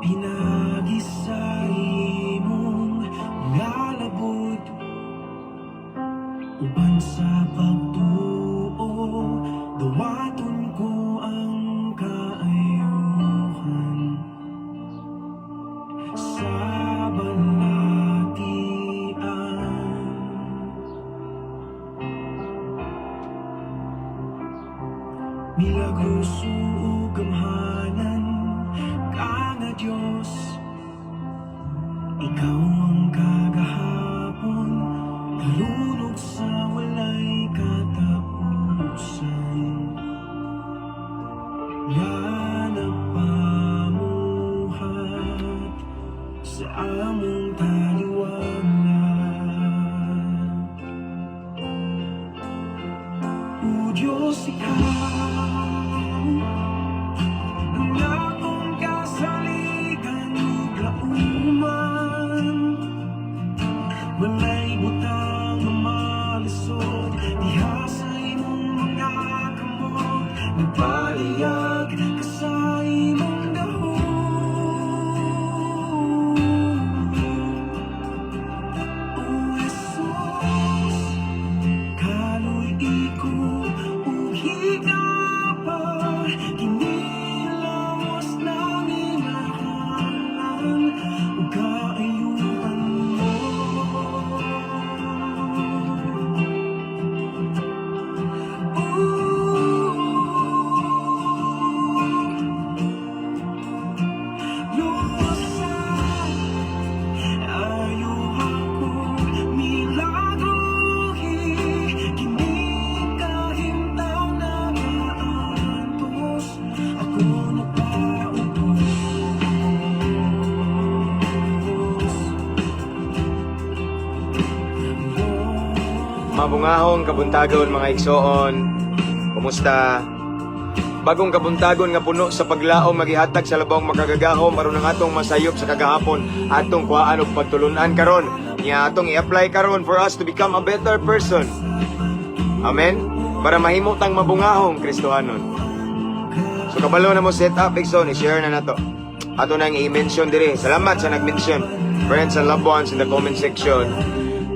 Pinaagi sa imong ngalabod uban sa pagtuo, dawaton ko ang kaayuhan sa balatian. Milagroso ug gamhanan ka nga Diyos, ikaw ang kagahapon, karon ug sa walay katapusan nga nagpamuhat sa among taliwala. O Diyos, ikaw ang akong kasaligan ug lauman. Walay butang nga malisod diha sa imong mga kamot. Nagpaliyag ka sa imong gahom. O Jesus, kaluy-i ko ug higapa. Kini lawas nanginahanglan ug kaayuhan mo. Ooh, luwasan, ayuha ko, milagrohi. Kini kahimtang nagaantos, ako nagpaubos. Mabungahong kabuntagon, mga igsoon. Kumusta? Bagong kabuntagon nga puno sa paglaom magihatag sa labawng makagagahom aron ang atong masayop sa kagahapon atong kuhaan og pagtulunan karon nya atong i-apply karon for us to become a better person. Amen. Para mahimo tang mabungahong Kristohanon. So kabalo na mo set up, igsoon, i-share na nato. Ato nang i-mention dire. Salamat sa nag-mention. Friends and loved ones in the comment section.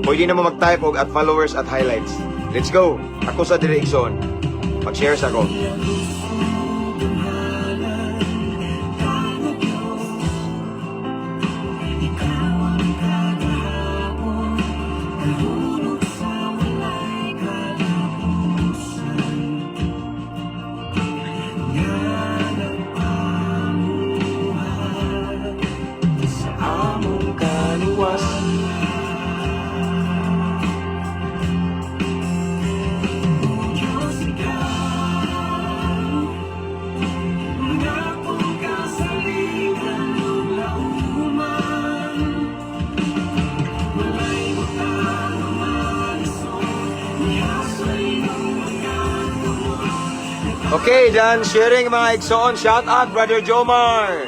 Pwede na mo mag-type og @followers @highlights. Let's go. Ako sa dire, igsoon. Mag-share sa ko. Gamhanan ka nga Diyos, ikaw ang kagahapon, karon ug sa walay katapusan nga nagpamuhat sa among kaliwas. O Diyos, ikaw ang akong kasaligan ug lauman. Walay butang nga malisod diha sa imong mga kamot. Okay, done sharing, mga igsoon. Shout out, Brother Jomar.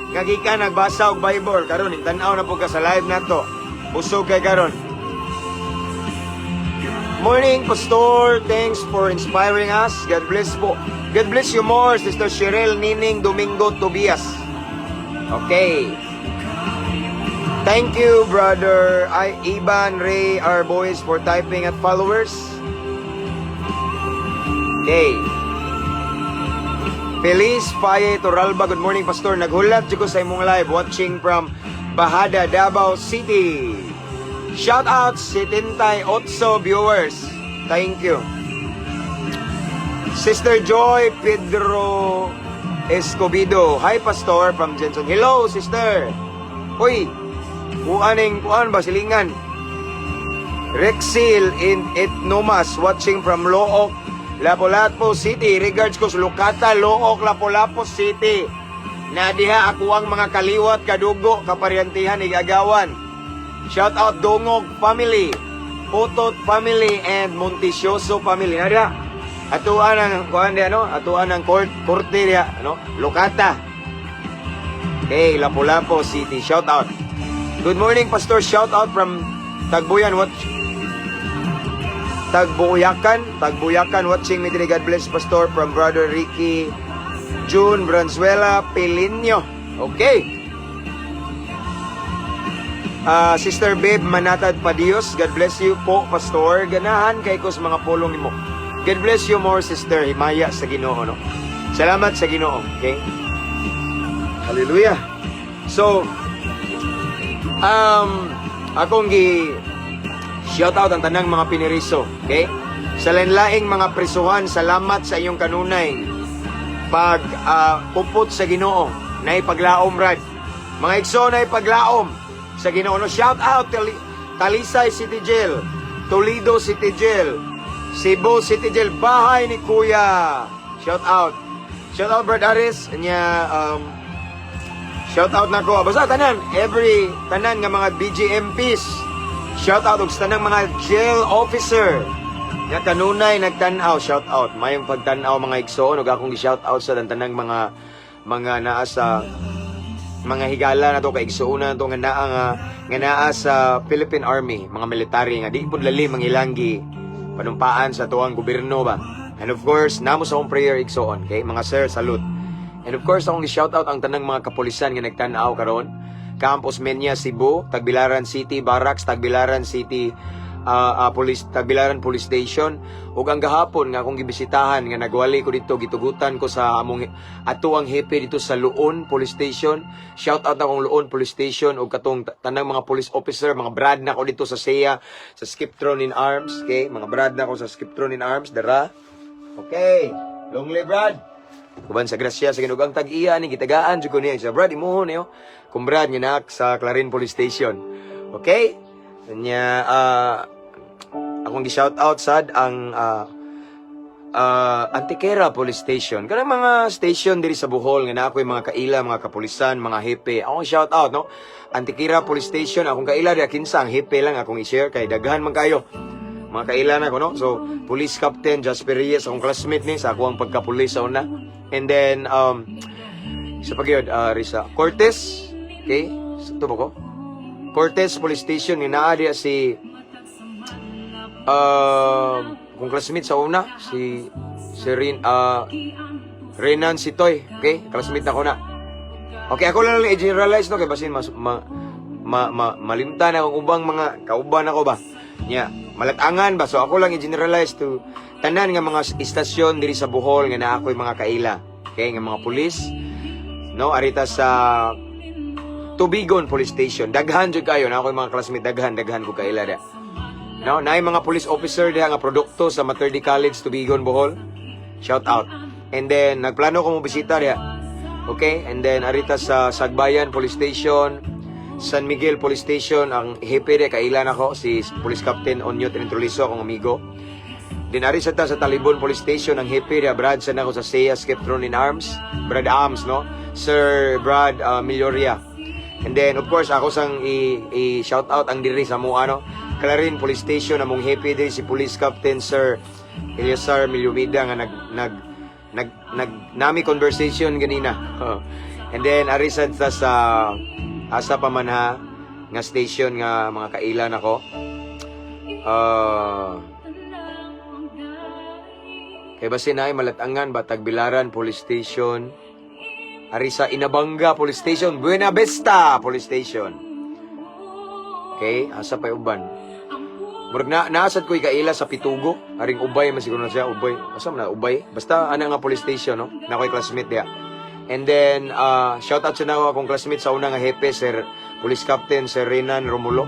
Nga gikan nagbasa og Bible karon tan-aw na po ka sa live nato. Busog kay karon. Morning, Pastor. Thanks for inspiring us. God bless po. God bless you more, Sister Cheryl Nining Domingo Tobias. Okay. Thank you, Brother Ivan Ray, our boys, for typing @followers. Okay. Feliz Faye Toralba, good morning, Pastor. Naghulat jud ko sa imong live, watching from Bahada, Davao City. Shout out si Tintay Otso viewers. Thank you. Sister Joy Pedro Escobedo. Hi, Pastor from Jensen. Hello, sister. Uy, kuaning kuan ba silingan? Rexil in Etnomas, watching from Looc. Lapu-Lapu City. Regards ko sa Lucata, Looc, Lapu-Lapu City. Na diha ako ang mga kaliwat, kadugo, kaparyantihan, igagawan. Shout out Dungog family, Putot family, and Montisioso family. Na diha. Atuan ang kuan diha, no? Atuan ang court, korte diha, no? Lucata. Okay, Lapu-Lapu City. Shout out. Good morning, Pastor. Shout out from Tagbuyan. What? Tagbuyakan. Tagbuyakan. Watching me today. God bless, Pastor. From Brother Ricky June Branzuela Pelinio. Okay. Ah, Sister Babe Manatad Padios, God bless you po, Pastor. Ganahan kay ko sa mga pulong nimo. God bless you more, Sister. Himaya sa Ginoo, no? Salamat sa Ginoo, okay? Hallelujah. So, akong gi shout out ang tanang mga piniriso, okay? Sa lain-laing mga prisuhan, salamat sa iyong kanunay pag puput sa Ginoo, nay paglaom rad. Mga igsoon, nay paglaom sa Ginoo. No, shout out Talisay City Jail, Toledo City Jail, Cebu City Jail, bahay ni Kuya. Shout out. Shout out Brad Aris nya, shout out nako. Basta tanan, every tanan nga mga BGMPs. Shout out og sa tanang mga jail officer. Nga kanunay nagtan-aw, shout out. Mayong pagtan-aw, mga igsoon, ug akong gi-shout out sa tanang mga naa sa mga higala na to, kaigsuonan na to nga naa sa Philippine Army, mga military nga di pud lalim ang ilang gi panumpaan sa tuang gobyerno ba. And of course, namo sa akong prayer, igsoon, okay? Mga sir, salute. And of course, akong gi-shout out ang tanang mga kapulisan nga nagtan-aw karon. Camp Osmeña, Cebu, Tagbilaran City Barracks, Tagbilaran City Police, Tagbilaran Police Station. Ug ang gahapon nga akong gibisitahan nga nagwali ko dito, gitugutan ko sa among ato ang hepe dito sa Loon Police Station. Shout out akong Loon Police Station ug katong tanang mga police officer, mga brad na ko dito sa SEA, sa Skiptron in Arms, okay? Mga brad na ko sa Skiptron in Arms, dara. Okay. Long live, Brad. Uban sa grasya sa Ginoo, ang tag-iya ni gitagaan jud ko niya sa brad imuho niyo. Kung brad nga nak sa Clarin Police Station. Okay? Nya akong gi-shout out sad ang Antequera Police Station. Kanang mga station diri sa Bohol nga naa ko'y mga kaila, mga kapulisan, mga hepe. Akong shout out, no? Antequera Police Station, akong kaila diha, kinsa ang hepe lang akong i-share kay daghan man kayo. Mga kaila na ko, no? So, Police Captain Jasper Reyes, akong classmate ni sa ako ang pagkapulis sa una. And then, sa pagyod, Risa Cortez, okay? Sa ba ko? Cortez Police Station, ni naa diya si kung classmate sa una, si si Rin, Renan Sitoy, okay? Classmate na ko na. Okay, ako lang lang i-generalize, no, kay basin mas ma, ma, ma, malimtan akong ubang mga kauban ako ba. Nya, malatangan ba, so ako lang i-generalize to tanan nga mga istasyon diri sa Bohol nga naa ako'y mga kaila. Okay, nga mga pulis, no, arita sa Tubigon Police Station. Daghan jud kayo na ako'y mga classmate, daghan daghan ko kaila da. No, naay mga police officer diha nga produkto sa Mater Dei College Tubigon, Bohol. Shout out. And then nagplano ko mo bisita diha. Okay? And then arita sa Sagbayan Police Station, San Miguel Police Station, ang hepe diha kailan ako si Police Captain Onyo Trintroliso, akong amigo. Dinari sa ta sa Talibon Police Station, ang hepe diha Brad sa nako sa SEA Skeptron in Arms, Brad Arms, no? Sir Brad Milloria. And then of course ako sang i shout out ang diri sa mo ano Clarin Police Station, among hepe diri si Police Captain Sir Eliasar Milumida nga nag nag nag nag nami conversation ganina. And then ari sad ta sa asa pa man ha nga station nga mga kailan ako. Kay basin ay malatangan ba, Tagbilaran Police Station. Ari sa Inabanga Police Station, Buena Vista Police Station. Okay, asa pa yung uban? Murag na naasad ko kaila sa Pitugo. Aring Ubay man siguro na siya, Ubay. Asa man na Ubay? Basta ana nga police station, no? Na ako'y classmate diha. And then shout out sa nako akong classmate sa una nga hepe, Sir Police Captain Sir Renan Romulo.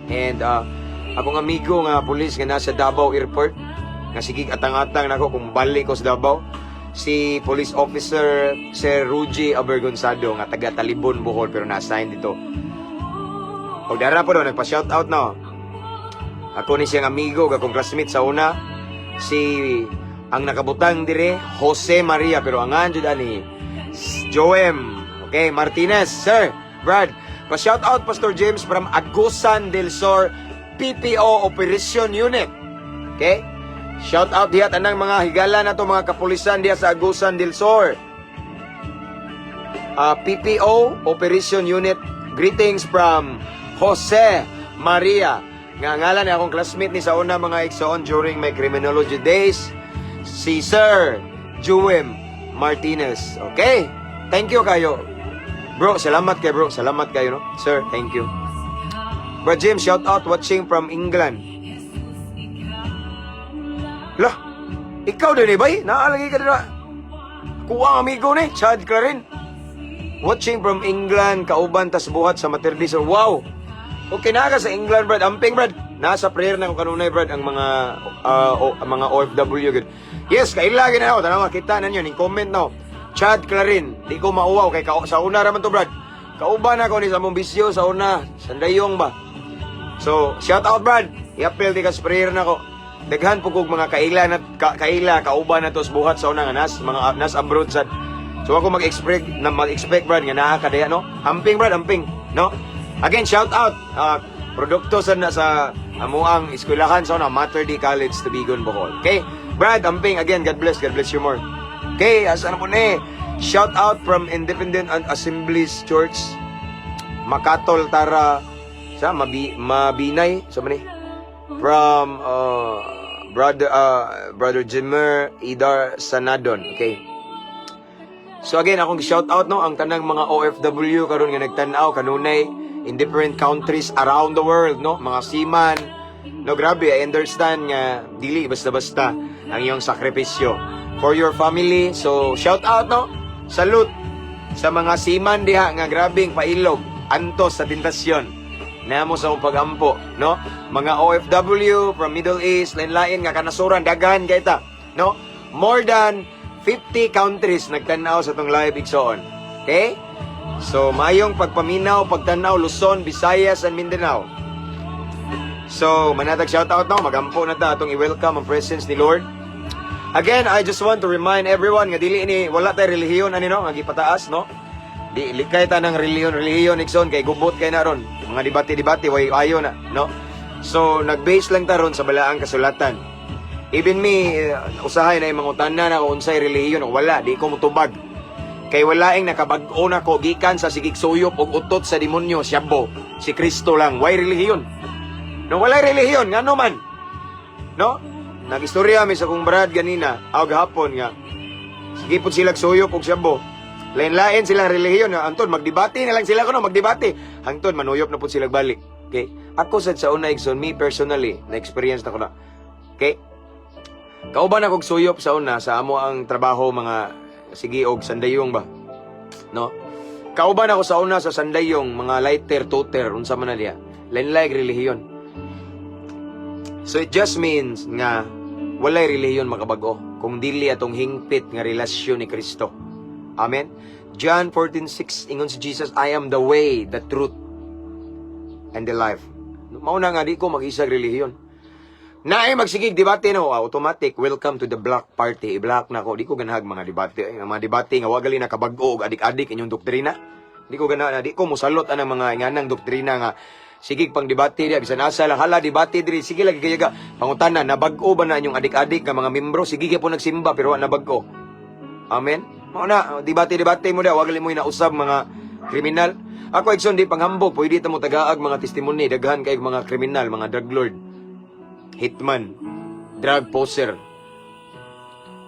And akong amigo nga police nga nasa Davao Airport nga sige atang-atang nako kung balik ko sa Davao, si Police Officer Sir Ruji Abergonzado nga taga Talibon, Bohol, pero na-assign dito. Og dara po daw nagpa-shout out, no. Ako ni siyang amigo, akong classmate sa una, si Ang nakabutang dire, Jose Maria, pero ang ngan jud ani Joem. Okay, Martinez, sir. Brad, pa-shout out, Pastor James, from Agusan del Sur PPO Operation Unit. Okay? Shout out diha tanang mga higala nato, mga kapulisan diha sa Agusan del Sur. PPO Operation Unit. Greetings from Jose Maria. Nga ngalan ni akong classmate ni sa una, mga igsoon, during my criminology days, si Sir Juem Martinez. Okay? Thank you kayo. Bro, salamat kay bro. Salamat kayo, no? Sir, thank you. Bro James, shout out, watching from England. Lah, ikaw din eh, bay? Naalagi ka din. Kuha ang amigo ni, Chad Clarin. Watching from England, kauban tas buhat sa Mater Dei. So, wow! Okay na ka sa England, Brad. Amping, Brad. Nasa prayer na ko kanunay, Brad, ang mga ang mga OFW gud. Yes, kaila na ako. Tanawa, kita na ninyo. Ning comment na. Chad Clarin. Di ko mauwaw. Kay sa una raman to, Brad. Kauban ako ni sa among bisyo sa una. Sandayong ba? So, shout out, Brad. I-appeal di ka sa prayer na ko. Daghan po kog mga kaila na kaila kauban na to sa buhat sa una nga nas mga nas abroad sad. So ako mag-expect, Brad, nga naa ka diha, no. Amping, Brad, amping, no. Again, shout out, produkto sad na sa amuang eskwelahan sa una, Mater Dei College, Tubigon, Bohol. Okay? Brad, amping again, God bless, God bless you more. Okay, asa na po ni? Shout out from Independent and Assemblies Church Makatol Tara sa Mabinay sa man ni from brother Jimmer Idar Sanadon. Okay. So again, akong shout out, no, ang tanang mga OFW karon nga nagtan-aw kanunay in different countries around the world, no, mga seaman. No, grabe, I understand nga dili basta-basta ang iyong sakripisyo for your family. So shout out, no. Salute sa mga seaman diha nga grabing pailog, antos sa tentasyon namo sa akong pagampo, no? Mga OFW from Middle East, lain-lain nga kanasuran, daghan kay ta, no? More than 50 countries nagtan-aw sa atong live, igsoon. Okay? So, mayong pagpaminaw, pagtanaw, Luzon, Visayas, and Mindanao. So, manatag shout out, no, magampo na ta atong i-welcome ang presence ni Lord. Again, I just want to remind everyone nga dili ini, wala tay relihiyon ani, no, nga gipataas, no. Di likay ta ng relihiyon relihiyon, igsoon, kay gubot kay na ron. Mga debate-debate way ayo na, no. So, nag-base lang ta ron sa balaang kasulatan. Even me, usahay na yung mangutana na kung unsay relihiyon, wala, di ko mutubag. Kay walaing nakabag-o na ko gikan sa sigig suyop og utot sa demonyo, siyabo. Si Kristo lang, way relihiyon. No, walay relihiyon, ngano man? No? Nagistorya mi sa kong brad ganina, aw gahapon nga. Sige po sila suyop og siyabo. Lain-lain silang relihiyon. Anton, magdebate na lang sila kuno, magdebate. Hangtod manuyop na pud sila balik. Okay? Ako sad sa una, igsoon, me personally, na experience na ko na. Okay? Kauban ako og suyop sa una sa amo ang trabaho, mga sige og sandayong ba. No? Kauban ako sa una sa sandayong, mga lighter, toter, unsa man na diha. Lain-lain relihiyon. So it just means nga walay relihiyon makabag-o kung dili atong hingpit nga relasyon ni Kristo. Amen. John 14:6, ingon si Jesus, "I am the way, the truth, and the life." Mao na nga di ko mag-isag relihiyon. Naay magsigig debate, no, automatic welcome to the block party. I-block na ko, di ko ganahag mga debate. Ay, ang mga debate nga wa gali nakabag-o og adik-adik inyong doktrina. Di ko ganahan, di ko mosalot anang mga inganang doktrina nga sigig pang debate diya bisan asa lang, hala, debate diri, sige lagi kayaga. Pangutana, nabag-o ba na inyong adik-adik nga mga membro? Sige gyud po nagsimba pero wa nabag-o. Amen. Mao na, debate-debate mo da, wa gali mo inausab mga kriminal. Ako, igsoon, di panghambog, pwede ta mo tagaag mga testimony, daghan kay mga kriminal, mga drug lord, hitman, drug poser,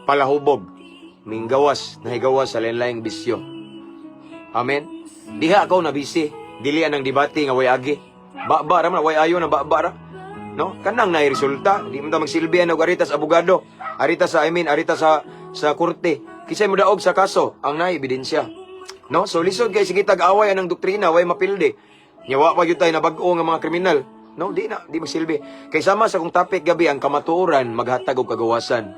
palahubog, minggawas, nahigawas sa lain-laing bisyo. Amen. Diha ako na busy, dili anang debate nga way agi. Ba-ba ra man, way ayo na ba-ba ra. No? Kanang naay resulta, di man ta magsilbi og arita sa abogado, arita sa, I mean, arita sa korte. Kisay mo daog sa kaso, ang naay ebidensya. No? So lisod kay sige tag-away anang doktrina, way mapildi. Nya wa pa gyud tay nabag-o nga mga kriminal. No, di na, di magsilbi. Kay sama sa kong topic gabi, ang kamatuoran maghatag og kagawasan.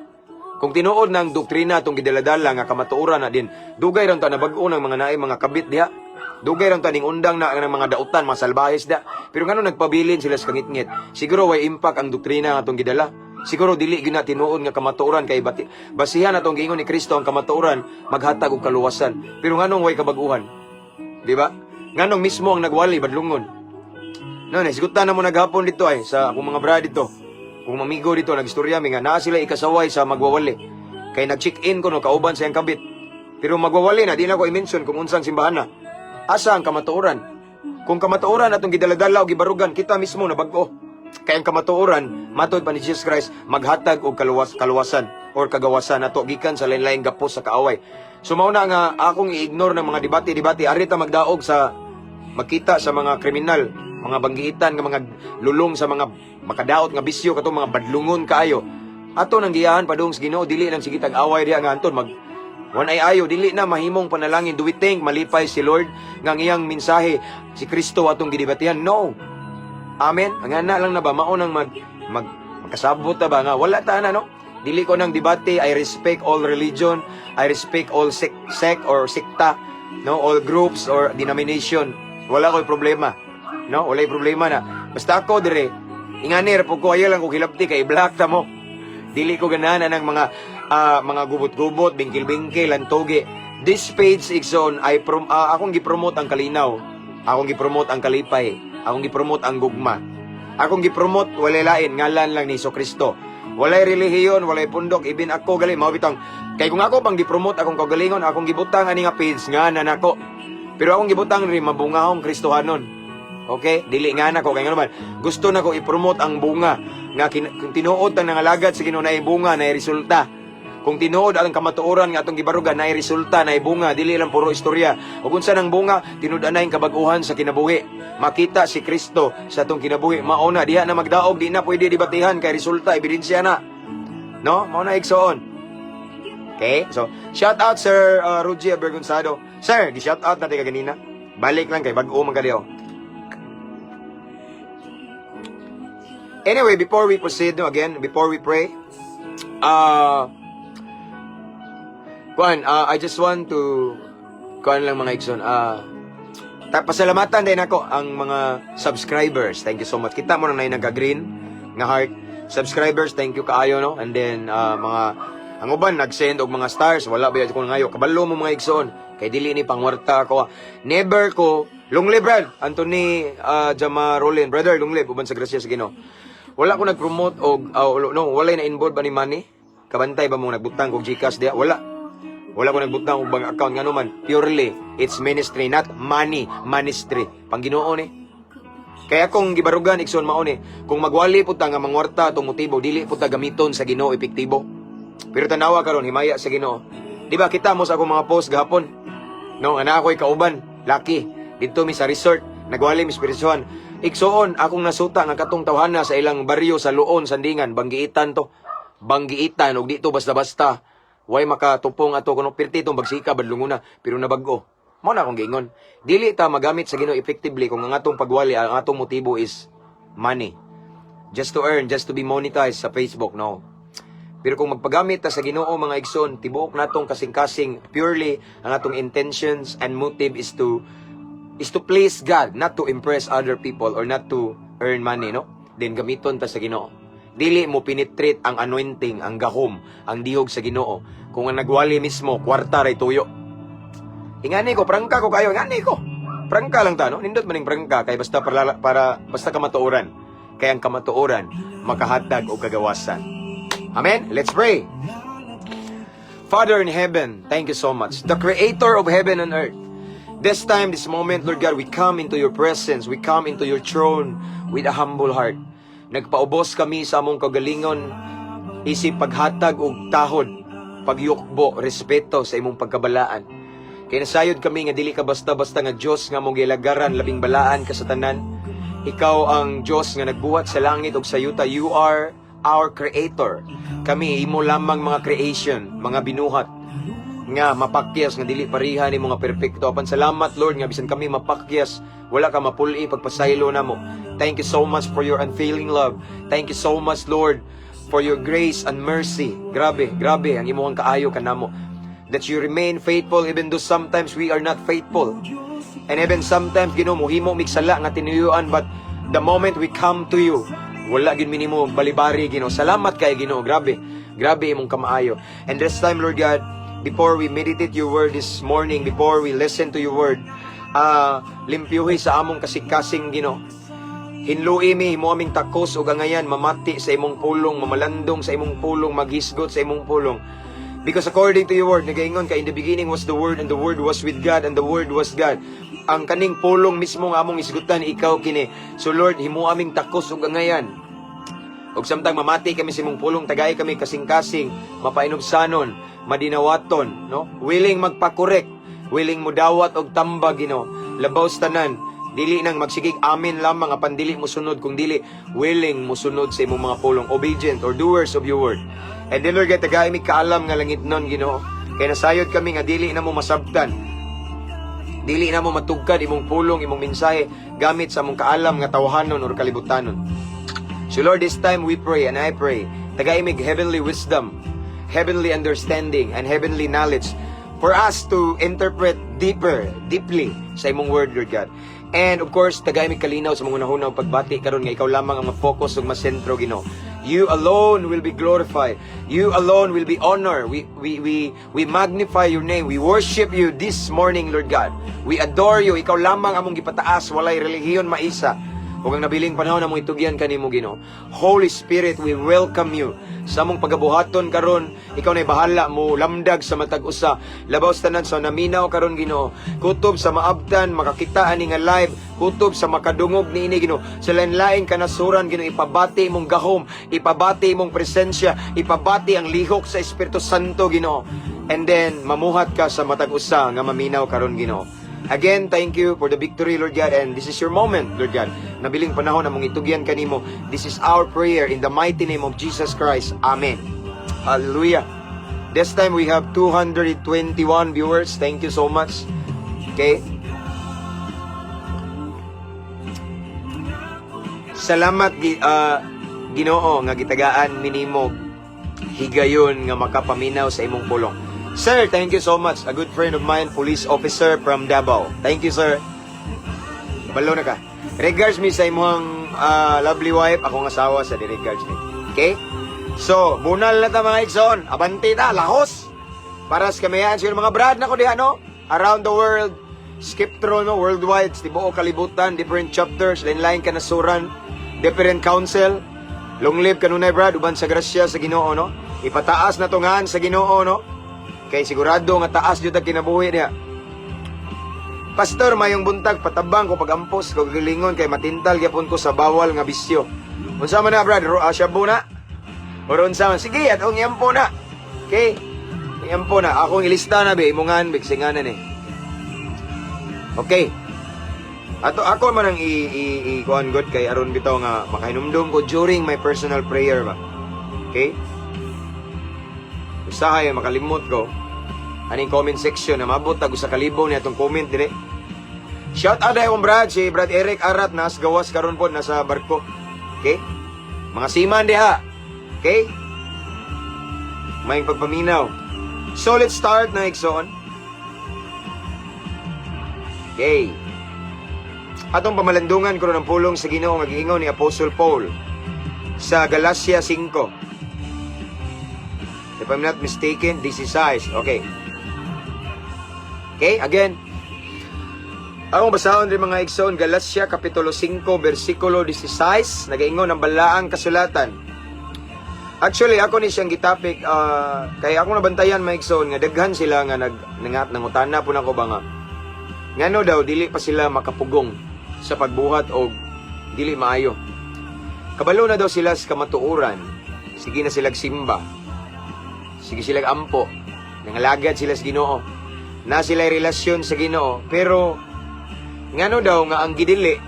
Kung tinuod ng doktrina atong gidaladala nga kamatuoran na din, dugay ron ta nabag-o ng mga naay mga kabit diha. Dugay ron ta ning undang na ng mga dautan, mga salbahes da. Pero ngano nagpabilin sila sa kangitngit? Siguro way impact ang doktrina nga atong gidala. Siguro dili gyud na tinuod nga kamatuoran kay bati, basihan atong giingon ni Kristo, ang kamatuoran maghatag og kaluwasan. Pero nganong way kabaguhan? Di ba? Nganong mismo ang nagwali badlungon? No, naisgutan na mo naghapon dito ay sa akong mga brad dito. Kung mamigo dito, nagistorya mi nga naa sila ikasaway sa magwawali. Kay nag-check-in ko no kauban sa iyang kabit. Pero magwawali na, di na ko i-mention kung unsang simbahan na. Asa ang kamatuoran? Kung kamatuoran atong gidaladala o gibarugan, kita mismo na bag-o. Kay ang kamatuoran, matod pa ni Jesus Christ, maghatag og kaluwasan or kagawasan ato gikan sa lain-laing gapos sa kaaway. So mao na nga akong i-ignore ng mga debate-debate, ari ta magdaog sa makita sa mga kriminal, mga banggiitan nga mga lulong sa mga makadaot nga bisyo, katong mga badlungon kaayo. Ato nang giyahan padung sa Ginoo, dili nang sige tag-away diha nga anton mag Wan ay ayo, dili na mahimong panalangin. Do we think malipay si Lord nga ang iyang mensahe si Kristo atong gidebatihan? No. Amen. Ang ana lang na ba mao nang mag, mag magkasabot ta ba nga wala ta na, no? Dili ko nang debate. I respect all religion, I respect all sect or sekta, no, all groups or denomination. Wala ko'y problema. No, walay problema na. Basta ako dire, ingani ra pud ko, ayaw lang ko hilabti kay black ta mo. Dili ko ganahan ang mga gubot-gubot, bingkil-bingkil, antoge. This page, igsoon, ay akong gipromote ang kalinaw. Akong gipromote ang kalipay. Akong gipromote ang gugma. Akong gipromote walay lain, ngalan lang ni Kristo. Walay relihiyon, walay pundok, ibin ako gali mao bitong. Kay kung ako pang gipromote akong kaugalingon, akong gibutang ani nga page nga na nako. Pero akong gibutang rin mabungahong Kristohanon. Okay? Dili nga nako kay ngano man gusto nako i-promote ang bunga nga kung tinuod tang nangalagad sa Ginoo, naay bunga, naay resulta. Kung tinuod ang kamatuoran nga atong gibarugan, naay resulta, naay bunga, dili lang puro istorya. Ug unsa nang bunga? Tinud-anay ang kabag-uhan sa kinabuhi. Makita si Kristo sa atong kinabuhi. Mao na diha na magdaog, di na pwede debatihan kay resulta, ebidensya na. No? Mao na, igsoon. Okay? So, shout out Sir Rugy Abergonzado. Sir, gi-shout out natin kaganina. Balik lang kay bag-o man ka diho. Anyway, before we proceed, no, again, before we pray, kuan, I just want to, kuan lang, mga igsoon, pasalamatan din ako ang mga subscribers. Thank you so much. Kita mo na na nagka-green nga heart. Subscribers, thank you kaayo, no? And then, mga, ang uban, nag-send og mga stars. Wala ba ko ngayo. Kabalo mo, mga igsoon. Kay dili ni pangwarta ko. Never ko, long live, brad. Anthony Jama Rolin. Brother, long live. Uban sa grasya sa Ginoo. Wala ko nag-promote og, no, walay na involved ba ni money? Kabantay ba mo nagbutang og GCash diya? Wala. Wala ko nagbutang og bank account, ngano man. Purely, it's ministry, not money, ministry. Pang Ginoo ni. Kaya kung gibarugan, igsoon, mao ni, kung magwali pud ta nga mangwarta atong motibo, dili pud ta gamiton sa Ginoo epektibo. Pero tanawa karon, himaya sa Ginoo. Di ba kita mo sa akong mga post gahapon? No, ana ako'y kauban, laki. Didto mi sa resort, nagwali mi espirituhan. Igsoon, akong nasuta nga katong tawhana sa ilang baryo sa Luon, Sandingan, banggiitan to. Banggiitan, og dito basta-basta. Way makatupong ato kuno pirti itong bagsika badlungona, pero nabag-o. Mao na akong giingon. Dili ta magamit sa Ginoo effectively kung ang atong pagwali, ang atong motibo is money. Just to earn, just to be monetized sa Facebook, no. Pero kung magpagamit ta sa Ginoo, mga igsoon, tibuok natong kasing-kasing, purely ang atong intentions and motive is to please God, not to impress other people or not to earn money, no? Then gamiton ta sa Ginoo. Dili mo penetrate ang anointing, ang gahom, ang dihog sa Ginoo kung ang nagwali mismo, kwarta ray tuyo. Ingani ko, prangka ko kayo, ingani ko. Prangka lang ta, no? Nindot maning prangka, kay basta para basta kamatuoran. Kay ang kamatuoran, makahatag og kagawasan. Amen? Let's pray. Father in heaven, thank you so much. The creator of heaven and earth. This time, this moment, Lord God, we come into your presence. We come into your throne with a humble heart. Nagpaubos kami sa among kagalingon, isip paghatag og tahod, pagyukbo, respeto sa imong pagkabalaan. Kay nasayod kami nga dili ka basta-basta nga Dios nga among gilagaran, labing balaan ka sa tanan. Ikaw ang Dios nga nagbuhat sa langit ug sa yuta. You are our creator. Kami imo lamang mga creation, mga binuhat nga mapakyas, nga dili pareha ni mga perpekto. Apan salamat, Lord, nga bisan kami mapakyas, wala ka mapuli pagpasaylo namo. Thank you so much for your unfailing love. Thank you so much, Lord, for your grace and mercy. Grabe, grabe ang imong kaayo kanamo. That you remain faithful even though sometimes we are not faithful. And even sometimes, Ginoo, muhimo mig sala nga tinuyuan, but the moment we come to you, Wala gyud minimo balibari, Ginoo. Salamat kay Ginoo. Grabe. Grabe imong kamaayo. And this time, Lord God, before we meditate your word this morning, before we listen to your word, limpyuhi sa among kasikasing, Ginoo. Hinlui mi, himo aming takos ug angayan, mamati sa imong pulong, mamalandong sa imong pulong, maghisgot sa imong pulong. Because according to your word, nagaingon ka, "In the beginning was the Word, and the Word was with God, and the Word was God." Ang kaning pulong mismo nga among isgutan, ikaw kini. So Lord, himo aming takos ug angayan. Ug samtang mamati kami sa imong pulong, tagay kami kasing-kasing, mapainubsanon, madinawaton, no? Willing magpa-correct, willing mudawat og tambag, Ginoo. Labaw sa tanan, dili nang magsigig amin lamang apan dili mo sunod, kung dili willing mo sunod sa imong mga pulong, obedient or doers of your word. And then, Lord God, tagay mi kaalam nga langit nun, Ginoo. Kay nasayod kami nga dili na mo masabtan, dili na mo matugkad imong pulong, imong mensahe gamit sa among kaalam nga tawhanon or kalibutanon. So Lord, this time we pray and I pray, tagay mig heavenly wisdom, heavenly understanding, and heavenly knowledge for us to interpret deeper, deeply sa imong word, Lord God. And of course, tagay mig kalinaw sa mga hunahuna ug pagbati karon nga ikaw lamang ang ma-focus ug masentro, Ginoo. You alone will be glorified. You alone will be honored. We magnify your name. We worship you this morning, Lord God. We adore you. Ikaw lamang among gipataas, walay relihiyon maisa. Ug ang nabiling panahon among itugyan kanimo, Ginoo. Holy Spirit, we welcome you sa among pagabuhaton karon. Ikaw na bahala mo lamdag sa matag usa. Labaw sa tanan sa naminaw karon, Ginoo. Kutob sa maabtan makakita ani nga live, kutob sa makadungog niini, Ginoo. Sa lain-laing kanasuran, Ginoo, ipabati imong gahom, ipabati imong presensya, ipabati ang lihok sa Espiritu Santo, Ginoo. And then mamuhat ka sa matag usa nga maminaw karon, Ginoo. Again, thank you for the victory, Lord God. And this is your moment, Lord God. Nabiling panahon na mong itugyan kanimo. This is our prayer in the mighty name of Jesus Christ. Amen. Hallelujah. This time we have 221 viewers. Thank you so much. Okay. Salamat Ginoo nga gitagaan minimo higayon nga makapaminaw sa imong pulong. Sir, thank you so much. A good friend of mine, police officer from Davao. Thank you, sir. Balo na ka. Regards me sa imong lovely wife, akong asawa sa di regards me. Okay? So, bunal na ta, mga igsoon. Abante ta, lahos. Para sa kamayan siguro mga brad na ko diha, no? Around the world, skip through, no, worldwide, sa tibuok kalibutan, different chapters, lain-lain kanasuran, different council. Long live kanunay, brad, uban sa grasya sa Ginoo, no? Ipataas na tungan sa Ginoo, no? Kay sigurado nga taas jud ang kinabuhi niya. Pastor, mayong buntag, patabang ko pag-ampos ko gilingon kay matintal gyapon ko sa bawal nga bisyo. Unsa man na, brad? Shabu na? Or unsa man? Sige, atong iampo na. Okay? Iampo na. Akong ilista na be, imongan bigsinganan eh. Okay. Ato ako man ang i, i, i kuan god kay aron bitaw nga makahinumdum ko during my personal prayer ba. Okay? Usahay makalimot ko aning comment section na mabot tag usa ka libo ni atong comment dire. Shout out akong brad, si Brad Eric Arat, nas gawas karon po, nasa barko. Okay? Mga seaman diha. Okay? May pagpaminaw. So let's start na, igsoon. Okay. Atong pamalandungan karon ang pulong sa Ginoo nga giingon ni Apostle Paul sa Galatia 5. If I'm not mistaken, this is size. Okay. Okay, again. Akong basahon rin, mga igsoon, Galatia Kapitulo 5, versikulo 16, nagaingon ang balaang kasulatan. Actually, ako ni siyang gitapik, kay ako nabantayan, mga igsoon, nga daghan sila nga nag nangat nangutana po nako ba nga ngano daw dili pa sila makapugong sa pagbuhat og dili maayo. Kabalo na daw sila sa kamatuoran. Sige na silag simba. Sige silag ampo. Nangalagad sila sa Ginoo. Na sila relasyon sa Ginoo, pero ngano daw nga ang gidili,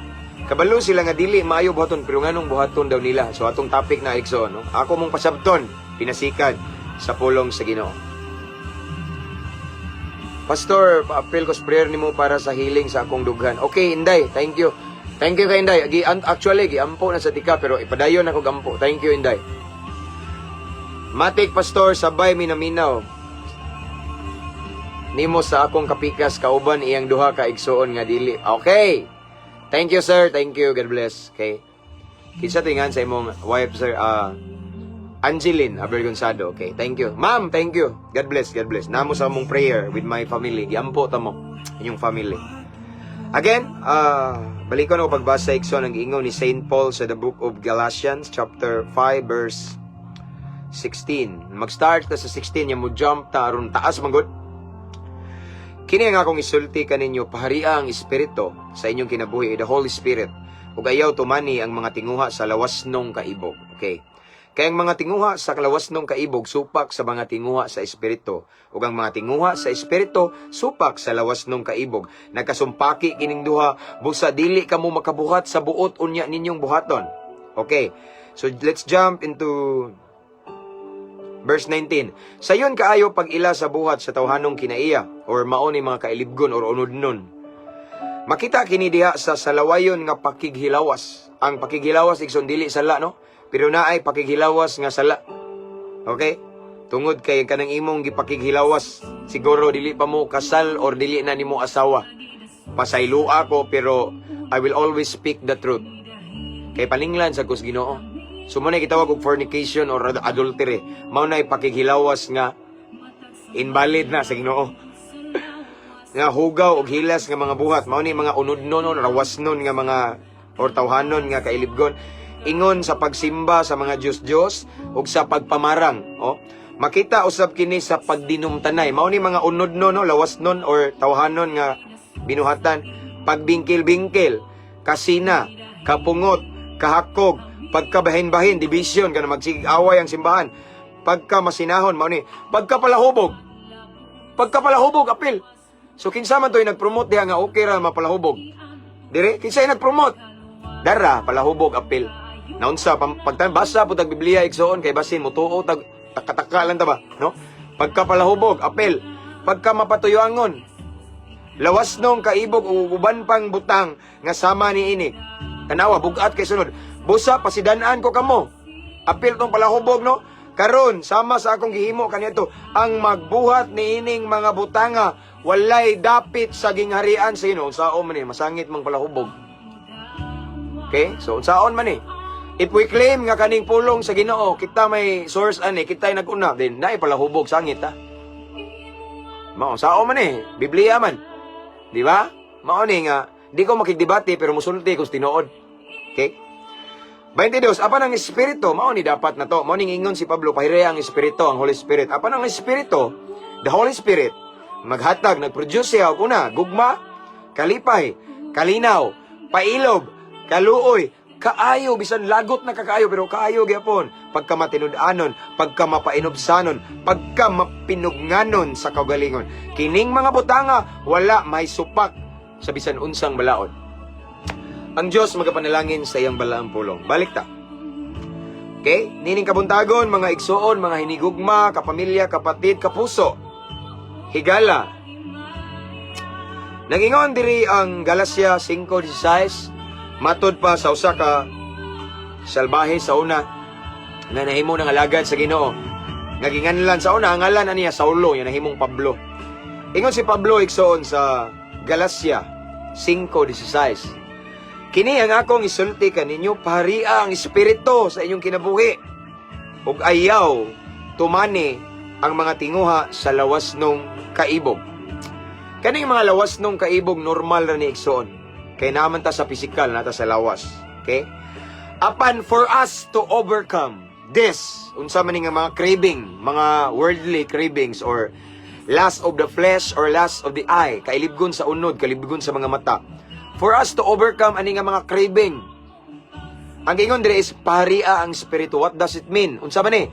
kabalo sila nga dili maayo buhaton, pero nganong buhaton daw nila? So atong topic na, igsoon, no? Ako mong pasabton pinasikan sa pulong sa Ginoo. Pastor, pa-appeal ko sa prayer nimo para sa healing sa akong dughan. Okay, Inday, thank you. Thank you kay Inday. Actually, giampo na sa tika pero ipadayon ako gampo. Thank you, Inday. Matik, Pastor, sabay minaminaw nimo sa akong kapikas kauban iyang duha ka igsuon nga dili. Okay. Thank you, sir. Thank you. God bless. Okay. Kinsa tingan sa imong wife, sir? Ah, Angeline Abergonzado. Okay, thank you. Ma'am, thank you. God bless, God bless. Namo sa among prayer with my family. Giampo ta mo inyong family. Again, balikon ako pagbasa, igsoon, ang giingon ni Saint Paul sa the book of Galatians chapter 5 verse 16. Mag-start ta sa 16 ya mo jump ta aron taas man gud. "Kini ang akong isulti kaninyo, paharia ang Espiritu sa inyong kinabuhi," the Holy Spirit, "ug ayaw tumani ang mga tinguha sa lawasnong kaibog." Okay. "Kay ang mga tinguha sa kalawasnong kaibog supak sa mga tinguha sa Espiritu, ug ang mga tinguha sa Espiritu supak sa lawasnong kaibog. Nagkasumpaki kining duha, busa dili kamo makabuhat sa buot unya ninyong buhaton." Okay. So let's jump into verse 19. "Sayon kaayo pag-ila sa buhat sa tawhanong kinaiya," or mao ni mga kailibgon or unodnon. "Makita kini diha sa salawayon nga pakighilawas." Ang pakighilawas, igsoon, dili sala, no? Pero naay pakighilawas nga sala. Okay? Tungod kay kanang imong gipakighilawas, siguro dili pa mo kasal or dili na nimo asawa. Pasayloa ko, pero I will always speak the truth. Kay paninglan sa kus Ginoo. So mo na gitawag og fornication or adultery. Mao na pakighilawas nga invalid na sa Ginoo. Nga hugaw og hilas nga mga buhat, mao ni mga unodnon, rawasnon nga mga or tawhanon nga kailibgon, ingon sa pagsimba sa mga Diyos-Diyos ug sa pagpamarang, oh. "Makita usab kini sa pagdinumtanay." Mao ni mga unodnon, no, lawasnon or tawhanon nga binuhatan, pagbingkil-bingkil, kasina, kapungot, kahakog, pagkabahin-bahin, division kana magsigaway ang simbahan, pagka masinahon, mao ni pagkapalahubog. Pagkapalahubog, apil. So kinsa man to'y nag-promote diha nga okay ra mapalahubog? Dire, kinsa nag-promote? Dara, palahubog, apil. Naunsa pagtan basa po tag Biblia, igsoon, kay basin motuo tag taka-taka lang ta ba, no? Pagkapalahubog, apil. Pagka mapatuyuangon, lawasnong kaibog ug uban pang butang nga sama ni ini. Tanawa, bugat kay sunod. "Busa pasidan-an ko kamo." Apil tong palahubog, no? "Karon sama sa akong gihimo kaniadto, ang magbuhat niining mga butanga walay dapit sa gingharian sa Ginoo." Unsaon man ni masangit mang palahubog? Okay? So unsaon man ni? If we claim nga kaning pulong sa Ginoo, kita may source ani, kita ay nag-una, then naay palahubog, sangit ta. Mao sao man eh, Biblia man. Di ba? Mao ni nga di ko makigdebate pero musulti ko sa tinuod. Okay? 22, apan ang Espiritu, mao ni dapat na to. Mao ning ingon si Pablo, pahireya ang Espiritu, ang Holy Spirit. "Apan ang Espiritu, the Holy Spirit, maghatag, nagproduce siya og una, gugma, kalipay, kalinaw, pailob, kaluoy, kaayo, bisan lagot na kakaayo, pero kaayo gyapon, pagka matinud-anon, pagka mapainubsanon, pagka mapinugnanon sa kaugalingon. Kining mga butanga wala may supak sa bisan unsang balaod." Ang Diyos magapanalangin sa iyang balaang pulong. Balik ta. Okay? Nining kabuntagon, mga igsuon, mga hinigugma, kapamilya, kapatid, kapuso. Higala. Nangingon diri ang Galacia 5:16, matod pa sa usa ka salbahe sa una nga nahimo ng alagad sa Ginoo. Nga ginganlan sa una, ang ngalan niya Saulo, ya nahimong Pablo. Ingon si Pablo, igsoon, sa Galacia 5:16. "Kini ang akong isulti kaninyo, paharia ang Espiritu sa inyong kinabuhi ug ayaw tumani ang mga tinguha sa lawasnong kaibog." Kaning mga lawasnong kaibog, normal ra ni, igsoon. Kay naman ta sa physical, nata sa lawas. Okay? Apan for us to overcome this, unsa man ni nga mga craving, mga worldly cravings or lust of the flesh or lust of the eye, kailibgon sa unod, kailibgon sa mga mata. For us to overcome ani nga mga craving, ang ingon dire is paharia ang Espiritu. What does it mean? Unsa man ni?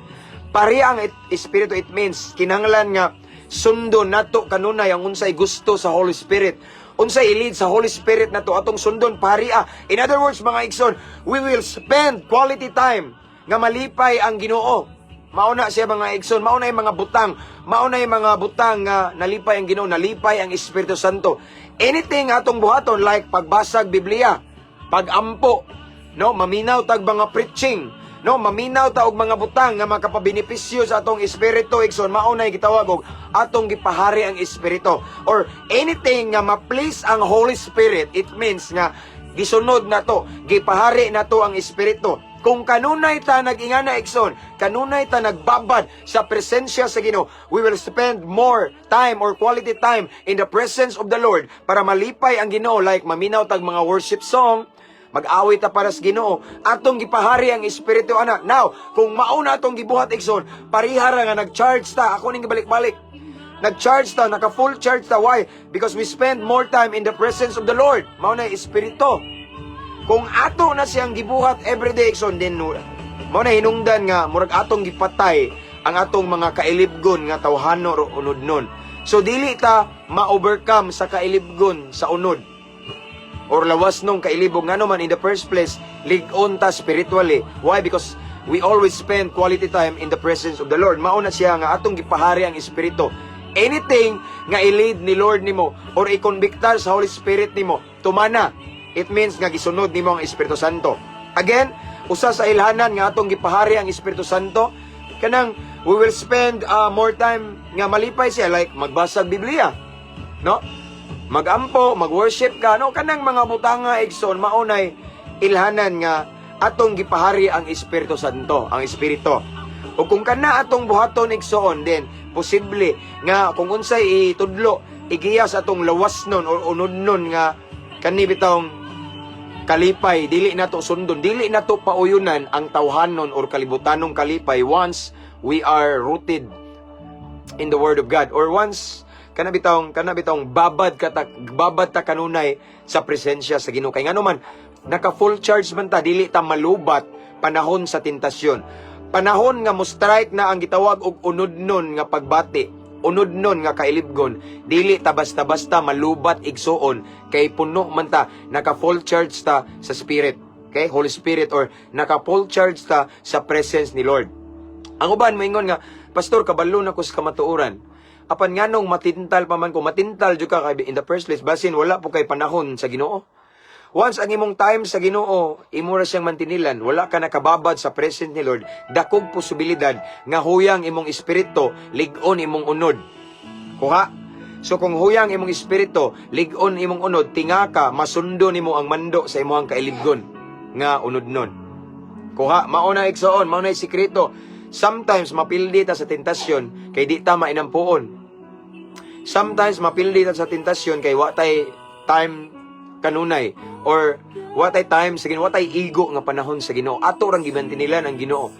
Paharia ang Espiritu, it means kinahanglan nga sundon nato kanunay ang unsay gusto sa Holy Spirit. Unsay i-lead sa Holy Spirit nato, atong sundon, paharia. In other words, mga igsoon, we will spend quality time nga malipay ang Ginoo. Mao na siya, mga igsoon, mao na yung mga butang, mao na yung mga butang nga nalipay ang Ginoo, nalipay ang Espiritu Santo. Anything atong buhaton like pagbasag Biblia, pagampo, no, maminaw tag mga preaching, no, maminaw ta og mga butang nga makapabenepisyo sa atong espiritu, igsoon, mao na gitawag og atong gipahari ang Espiritu or anything nga ma-please ang Holy Spirit, it means nga Gisunod nato, gipahari nato ang Espiritu. Kung kanunay ta nag-ingana, igsoon, kanunay ta nagbabad sa presensya sa Ginoo, we will spend more time or quality time in the presence of the Lord para malipay ang Ginoo, like maminaw tag mga worship song, mag-awit ta para sa Ginoo, atong gipahari ang Espiritu ana. Now, kung mao na atong gibuhat, igsoon, parihara nga nag-charge ta. Ako ning gibalik-balik. Nag-charge ta, naka full charge ta. Why? Because we spend more time in the presence of the Lord. Mao na Espiritu. Kung ato na siyang gibuhat everyday, igsoon, then mao na hinungdan nga murag atong gipatay ang atong mga kailibgon nga tawhano ro unod nun. So dili ta ma-overcome sa kailibgon sa unod or lawas nung kailibog, ngano man in the first place lig-on ta spiritually. Why? Because we always spend quality time in the presence of the Lord. Mao na siya nga atong gipahari ang Espiritu. Anything nga i-lead ni Lord nimo or i-convictar sa Holy Spirit nimo, tumana. It means nga gisunod nimo ang Espiritu Santo. Again, usa sa ilhanan nga atong gipahari ang Espiritu Santo, kanang we will spend more time nga malipay siya, like magbasa og Biblia, no, magampo, mag-worship ka, no, kanang mga butanga, igsoon, maunay ilhanan nga atong gipahari ang Espiritu Santo, ang Espiritu. O kung kana atong buhaton, igsoon, then posible nga kung unsay itudlo, igiya sa atong lawas nun or unod nun nga kani bitawng kalipay, dili nato sundon, dili nato pauyunan ang tawhanon or kalibutanong kalipay once we are rooted in the Word of God or once kana bitawng babad ka ta, babad ta kanunay sa presensya sa Ginoo, kay ngano man naka full charge man ta, dili ta malubat panahon sa tentasyon, panahon nga mo strike na ang gitawag og unodnon nga pagbati, unodnon nga kailibgon. Dili ta basta-basta malubat, igsuon, kay puno man ta, naka full charge ta sa Spirit, okay, Holy Spirit, or naka full charge ta sa presence ni Lord. Ang uban moingon nga, "Pastor, kabalo na ko sa kamatuoran. Apan nganong matintal pa man ko?" Matintal jud ka kay in the first place, basin wala po kay panahon sa Ginoo. Once ang imong time sa Ginoo, imo ra siyang mantinilan, wala ka nakababad sa presence ni Lord, dakog posibilidad nga huyang imong espiritu, lig-on imong unod. Kuha? So kung huyang imong espiritu, lig-on imong unod, tinga ka, masundo nimo ang mando sa imong kailibgon nga unod nun. Kuha, mao na, igsoon, mao na sikreto. Sometimes mapildi ta sa tentasyon kay di ta mainampuon. Sometimes mapildi ta sa tentasyon kay wa tay time kanunay or wa tay time sa Ginoo, wa tay igo nga panahon sa Ginoo. Ato rang gimantinilan ang Ginoo.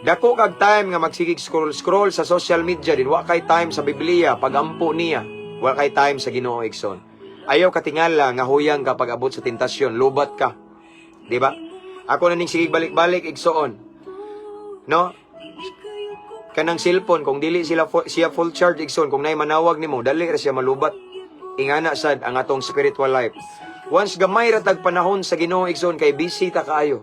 Dako kag time nga magsigig scroll scroll sa social media din wa kay time sa Biblia, pagampo niya. Wa kay time sa Ginoo, igsoon. Ayaw katingala nga huyang ka pag-abot sa tentasyon, lubat ka. Di ba? Ako na ning sigig balik-balik, igsoon. No? Kanang cellphone, kung dili siya full charge, igsoon, kung naay manawag nimo, dali ra siya malubat. Ingana sad ang atong spiritual life. Once gamay ra tag panahon sa Ginoo, igsoon, kay busy ta kaayo.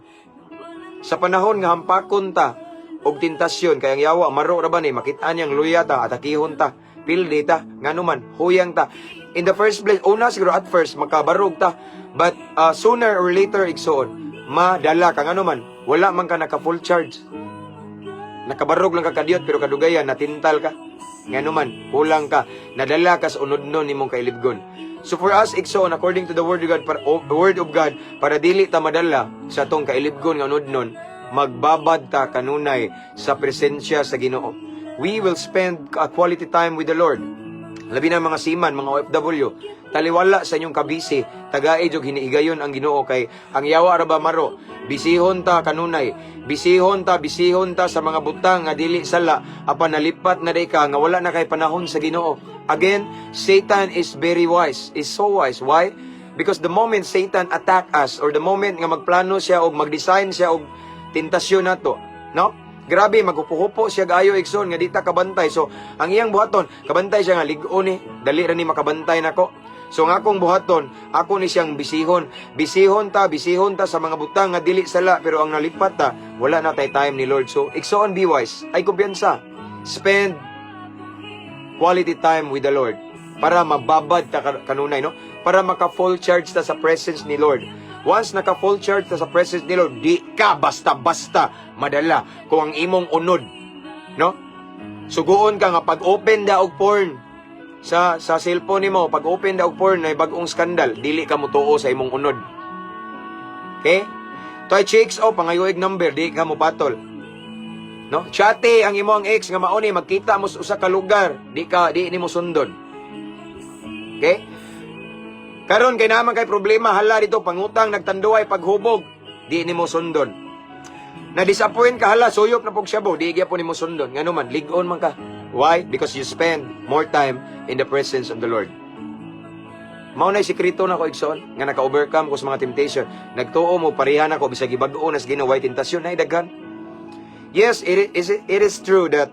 Sa panahon nga hampakon ta og tentasyon, kay ang yawa maro ra ba ni makita niyang luya ta, atakihon ta, pildi ta, ngano man huyang ta. In the first place, una siguro at first makabarog ta, but sooner or later, igsoon, madala ka, ngano man wala man ka naka full charge. Nakabarog lang ka kadiyot, pero kadugayan natintal ka, ngano man kulang ka, nadala ka sa unodnon nimong kailibgon. So for us, igsoon, according to the word of God, para dili ta madala sa atong kailibgon nga unodnon, magbabad ta kanunay sa presensya sa Ginoo. We will spend a quality time with the Lord. Labi na mga seaman, mga OFW, taliwala sa inyong kabisi, tagai jug hinihigayon ang Ginoo, kay ang yawa ra ba maro. Bisihon ta kanunay, bisihon ta, bisihon ta sa mga butang nga dili sala, apan nalipat na day ka nga wala na kay panahon sa Ginoo. Again, Satan is very wise, is so wise. Why? Because the moment Satan attack us or the moment nga magplano siya og mag-design siya og tentasyon nato, no? Grabe, maghupo-hupo siya gayo, igsoon, nga di ta kabantay. So, ang iyang buhaton, kabantay siya nga lig-on ni, dali ra ni makabantay nako. So, ang akong buhaton, ako ni siyang bisihon. Bisihon ta sa mga butang nga dili sala, pero ang nalipat ta, wala na tay time ni Lord. So, igsoon, be wise. Ay kumpiyansa. Spend quality time with the Lord para mababad ta kanunay, no, para maka full charge ta sa presence ni Lord. Once naka full charge ta sa presence ni Lord, di ka basta-basta madala kung ang imong unod, no, suguon ka nga pag open da og porn sa cellphone nimo, pag open da og porn na bagong scandal, dili ka motuo sa imong unod. Okay? Toy chicks, oh, pangayoig number, di ka mo patol. No? Chatty ang imo ang ex nga mauni magkita mo sa usa ka lugar, di nimo sundon. Okay? Karon kay naman kay problema hala dito pangutang nagtanduay paghubog, di nimo sundon. Na disappoint ka hala suyop na pug shabu, di gyapon nimo sundon. Ngano man lig-on man ka. Why? Because you spend more time in the presence of the Lord. Mao na sikreto nako, igsoon, nga naka-overcome ko sa mga temptation. Nagtuo mo pareha nako bisag gibag-o nas Ginoo, way tentasyon na daghan. Yes, it is true that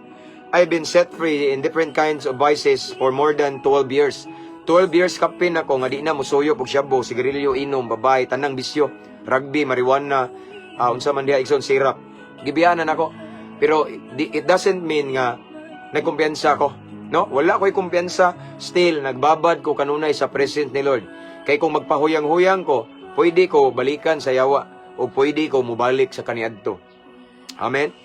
I've been set free in different kinds of vices for more than 12 years. 12 years kapin ako nga di na musuyop og shabu, sigarilyo, inom, babae, tanang bisyo, rugby, marijuana, unsa man diha, igsoon, sirap. Gibiyanan ako. Pero it doesn't mean nga nagkumpiyansa ko. No? Wala ko'y kumpiyansa. Still, nagbabad ko kanunay sa presence ni Lord. Kay kung magpahuyang-huyang ko, pwede ko balikan sa yawa o pwede ko mubalik sa kaniadto. Amen?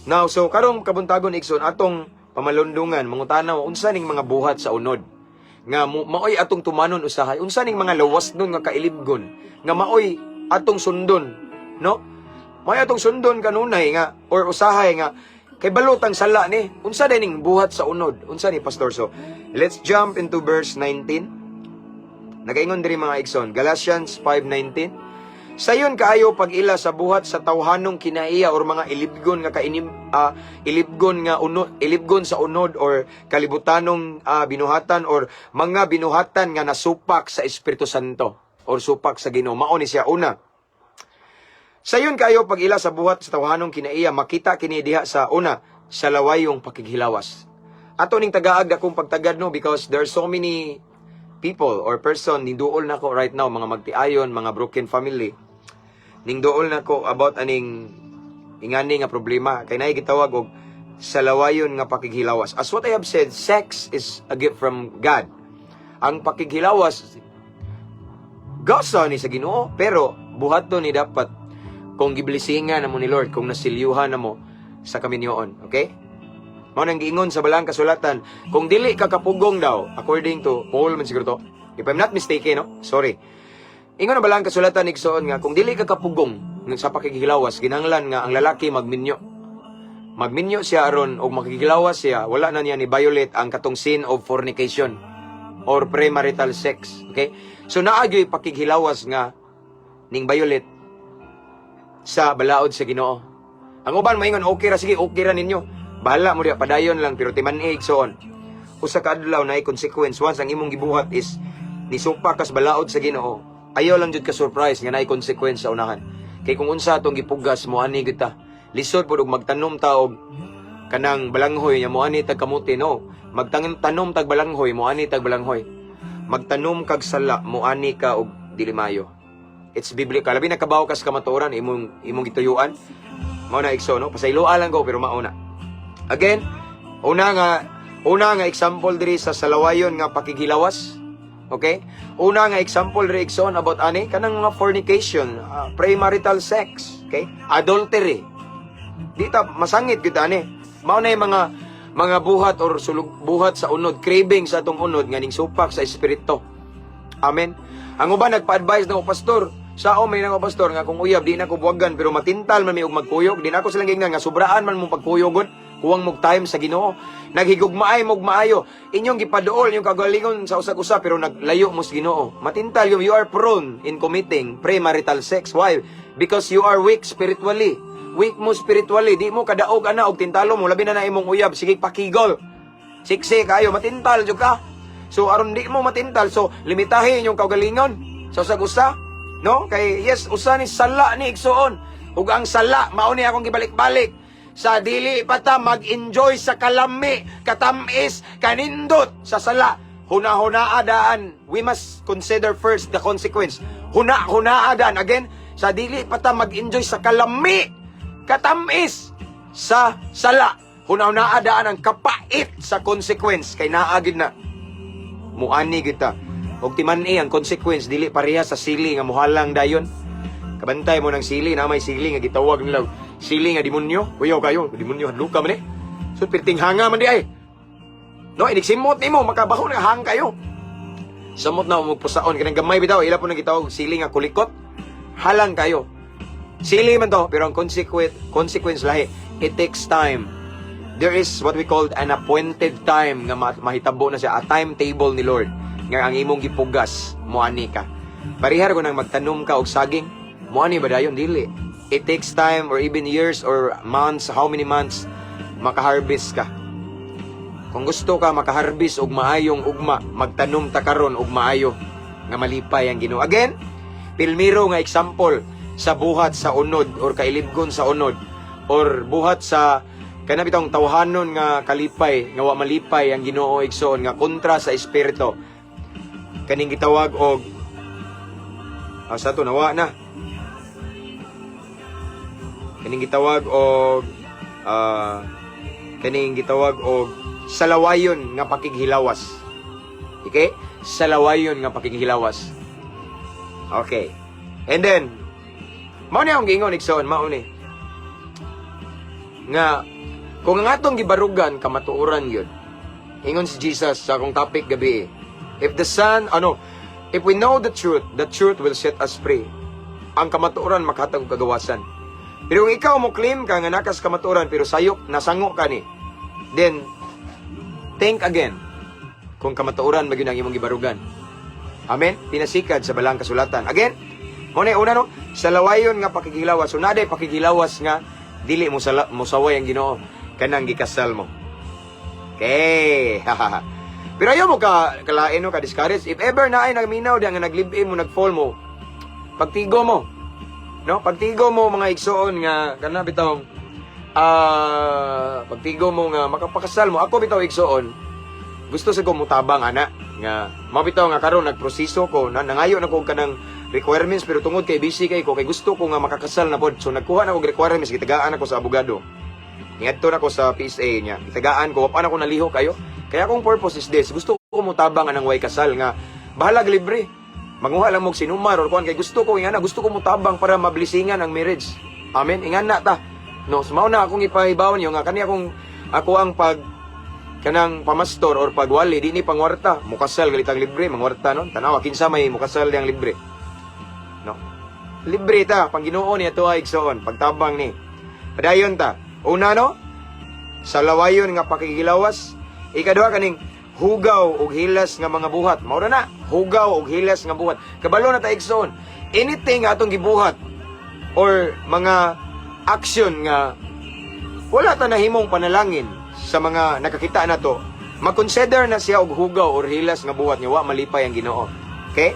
Now, so karong kabuntagon, igsoon, atong pamalundungan, mangutana unsa ning mga buhat sa unod nga maoy atong tumanon usahay, unsa ning mga lawas nun nga kailibgon nga maoy atong sundon, no? Maoy atong sundon kanunay nga or usahay nga kay balutang sala ni. Unsa day ning buhat sa unod? Unsa ni, Pastor? So, let's jump into verse 19. Nagaingon diri, mga igsoon, Galatians 5:19. Sayon kaayo pag-ila sa buhat sa tawhanong kinaiya or mga ilibgon nga kainim ilibgon nga unod, ilibgon sa unod or kalibutanong binuhatan or mga binuhatan nga nasupak sa Espiritu Santo or supak sa Ginoo. Mao ni siya una. Sayon kaayo pag-ila sa buhat sa tawhanong kinaiya, makita kini diha sa una, sa lawayong pakighilawas. Ato ning tagaag dakong pagtagad, no, because there are so many people or person ning duol nako right now, mga magtiayon, mga broken family. Ning duol nako about aning ingani nga problema kay naay gitawag og sa lawayon nga pakighilawas. As what I have said, sex is a gift from God. Ang pakighilawas gasa ni sa Ginoo, pero buhaton ni dapat kung giblisingan na mo ni Lord, kung nasilyuhan na mo sa kaminyoon, okay? Mao nang giingon sa balang kasulatan, kung dili ka kapugong daw, according to Paul man siguro to, if I'm not mistaken, no? Sorry. Ingon ang balang kasulatan, igsoon, nga kung dili ka kapugong sa pakighilawas, ginanglan nga ang lalaki magminyo. Magminyo siya aron og makighilawas siya, wala na niya ni violate ang katong sin of fornication or premarital sex. Okay? So naa gyoy pakighilawas nga ning violate sa balaod sa Ginoo. Ang uban maingon okay ra, sige, okay ra ninyo. Bahala mo diya, padayon lang, pero timan-ig so on. Usa ka adlaw naay consequence once ang imong gibuhat is nisupak kas balaod sa Ginoo. Ayaw lang jud ka surprise nga naay consequence sa unahan. Kay kung unsa atong gipugas, mo ani gyud ta. Lisod pud og magtanom ta og kanang balanghoy nya mo ani tag kamuti, no. Magtanom tanom tag balanghoy, mo ani tag balanghoy. Magtanom kag sala, mo ani ka og dili maayo. It's biblical. Labi na kabaw kas kamatuoran imong gituyuan. Mao na, igsoon, no. Pasayloa lang ko pero mao na. Again, una nga example diri sa salawayon nga pakighilawas. Okay? Una nga example diri, igsoon, about ani kanang mga fornication, premarital sex, okay? Adultery. Di ta masangit gyud ani. Mao na yung mga buhat or sulug buhat sa unod, craving sa atong unod nga ning supak sa espiritu. Amen. Ang uban nagpa-advise na ko, "Pastor, sao may nang pastor nga kung uyab di na ko buwagan pero matintal man mi og magkuyog." Di na ako silang giingnan nga sobraan man mong pagkuyog, kuwang mog time sa Ginoo. Naghigugmaay mog maayo. Inyong gipaduol yung kagalingon sa usag-usa pero naglayo mo sa Ginoo. Matintal yung you are prone in committing premarital sex. Why? Because you are weak spiritually. Weak mo spiritually, di mo kadaog ana og tintalo mo labi na na imong uyab sige pakigol. Siksi kayo, matintal jud ka. So aron di mo matintal, so limitahin yung kaugalingon sa usag-usa. No? Kay yes, usa ni sala ni, igsuon. Ug ang sala mao ni akong gibalik-balik. Sa dili pa ta mag-enjoy sa kalami, katamis, kanindot sa sala. Huna-hunaa daan. We must consider first the consequence. Huna-hunaa daan. Again, sa dili pa ta mag-enjoy sa kalami, katamis sa sala. Huna-hunaa daan ang kapait sa consequence kay naa gid na muani kita. Og timan-i ang consequence dili pareha sa sili nga muhalang dayon. Kabantay mo ng sili na may sili nga gitawag nila sili nga demonyo. Kuyaw kayo, demonyo hadluka man eh. So pirting hanga man di ay. No, iniksimot nimo makabaho na hang kayo. Samot na mo pusaon kanang gamay bitaw ila po nang gitawag sili nga kulikot. Halang kayo. Sili man to, pero ang consequence lahi. It takes time. There is what we call an appointed time nga mahitabo na siya, a timetable ni Lord nga ang imong gipugas, moani ka. Parehar ko nang magtanom ka og saging, moani ba dayon? Dili. It takes time or even years or months, how many months makaharvest ka. Kung gusto ka makaharvest og maayong ugma, magtanom ta karon og maayo nga malipay ang Ginoo. Again, pilmiro nga example sa buhat sa unod or kailibgon sa unod or buhat sa kana bitong tawhanon nga kalipay nga wa malipay ang Ginoo, igsoon, nga kontra sa espiritu, kaning gitawag og sa to nawa na kaning gitawag og salawayon nga pakighilawas. Okay? Salawayon nga pakighilawas. Okay. And then, mao ni akong giingon, igsoon, mao ni. Nga kung ang atong gibarugan kamatuoran gyud. Ingon si Jesus sa akong topic gabi. If the Son, ano, if we know the truth will set us free. Ang kamatuoran makatag og kagawasan. Pero kung ikaw mo claim ka nga nakas kamatuoran pero sayop nasango ka ni, then think again kung kamatuoran magyud ang imong gibarugan. Amen? Pinasikad sa balang kasulatan. Again, mao na una, no, sa lawayon nga pakighilawas. So naday pakighilawas nga dili mo sala, mosaway ang Ginoo, kanang gikasal mo. Okay. Pero ayaw mo ka kalain, no, ka discourage. If ever na ay nagminaw diya nga naglive mo, nagfall mo, pagtigo mo. No? Pagtigo mo, mga igsoon, nga kana bitawng pagtigo mo nga makapakasal mo. Ako bitaw, igsoon, gusto sa ko mutabang ana nga mabitaw nga karon nagproseso ko na nangayo na ko og kanang requirements, pero tungod kay busy kay ko, kay gusto ko nga makakasal na pod, so nagkuha na og requirements, gitagaan ako sa abogado. Niadto na ko sa PSA niya, gitagaan ko, wa pa na ko nalihok kayo. Kaya akong purpose is this: gusto ko mutabang anang way kasal nga bahalag libre, manguha lang mo og sinumar or kuan, kay gusto ko ingana, gusto ko mutabang para mablesingan ang marriage. Amen, ingana ta, no? So mao na akong ipahibaw niyo nga kani akong ako ang pag kanang pamastor or pagwali, di ni pangwarta. Mukasal galitang libre, mangwarta, no? Tanawa kinsa may mukasal diyang libre, no? Libre ta pang Ginoo ni ato ay, igsoon, pagtabang ni. Padayon ta. Una, no, sa lawayon nga pakigilawas. Ikaduha, kaning hugaw og hilas nga mga buhat. Mao na hugaw og hilas nga buhat. Kabalo na ta, igsoon, anything nga atong gibuhat or mga action nga wala ta nahimong panalangin sa mga nakakita na to, mag-consider na siya og hugaw or hilas nga buhat nga wa malipay ang Ginoo. Okay?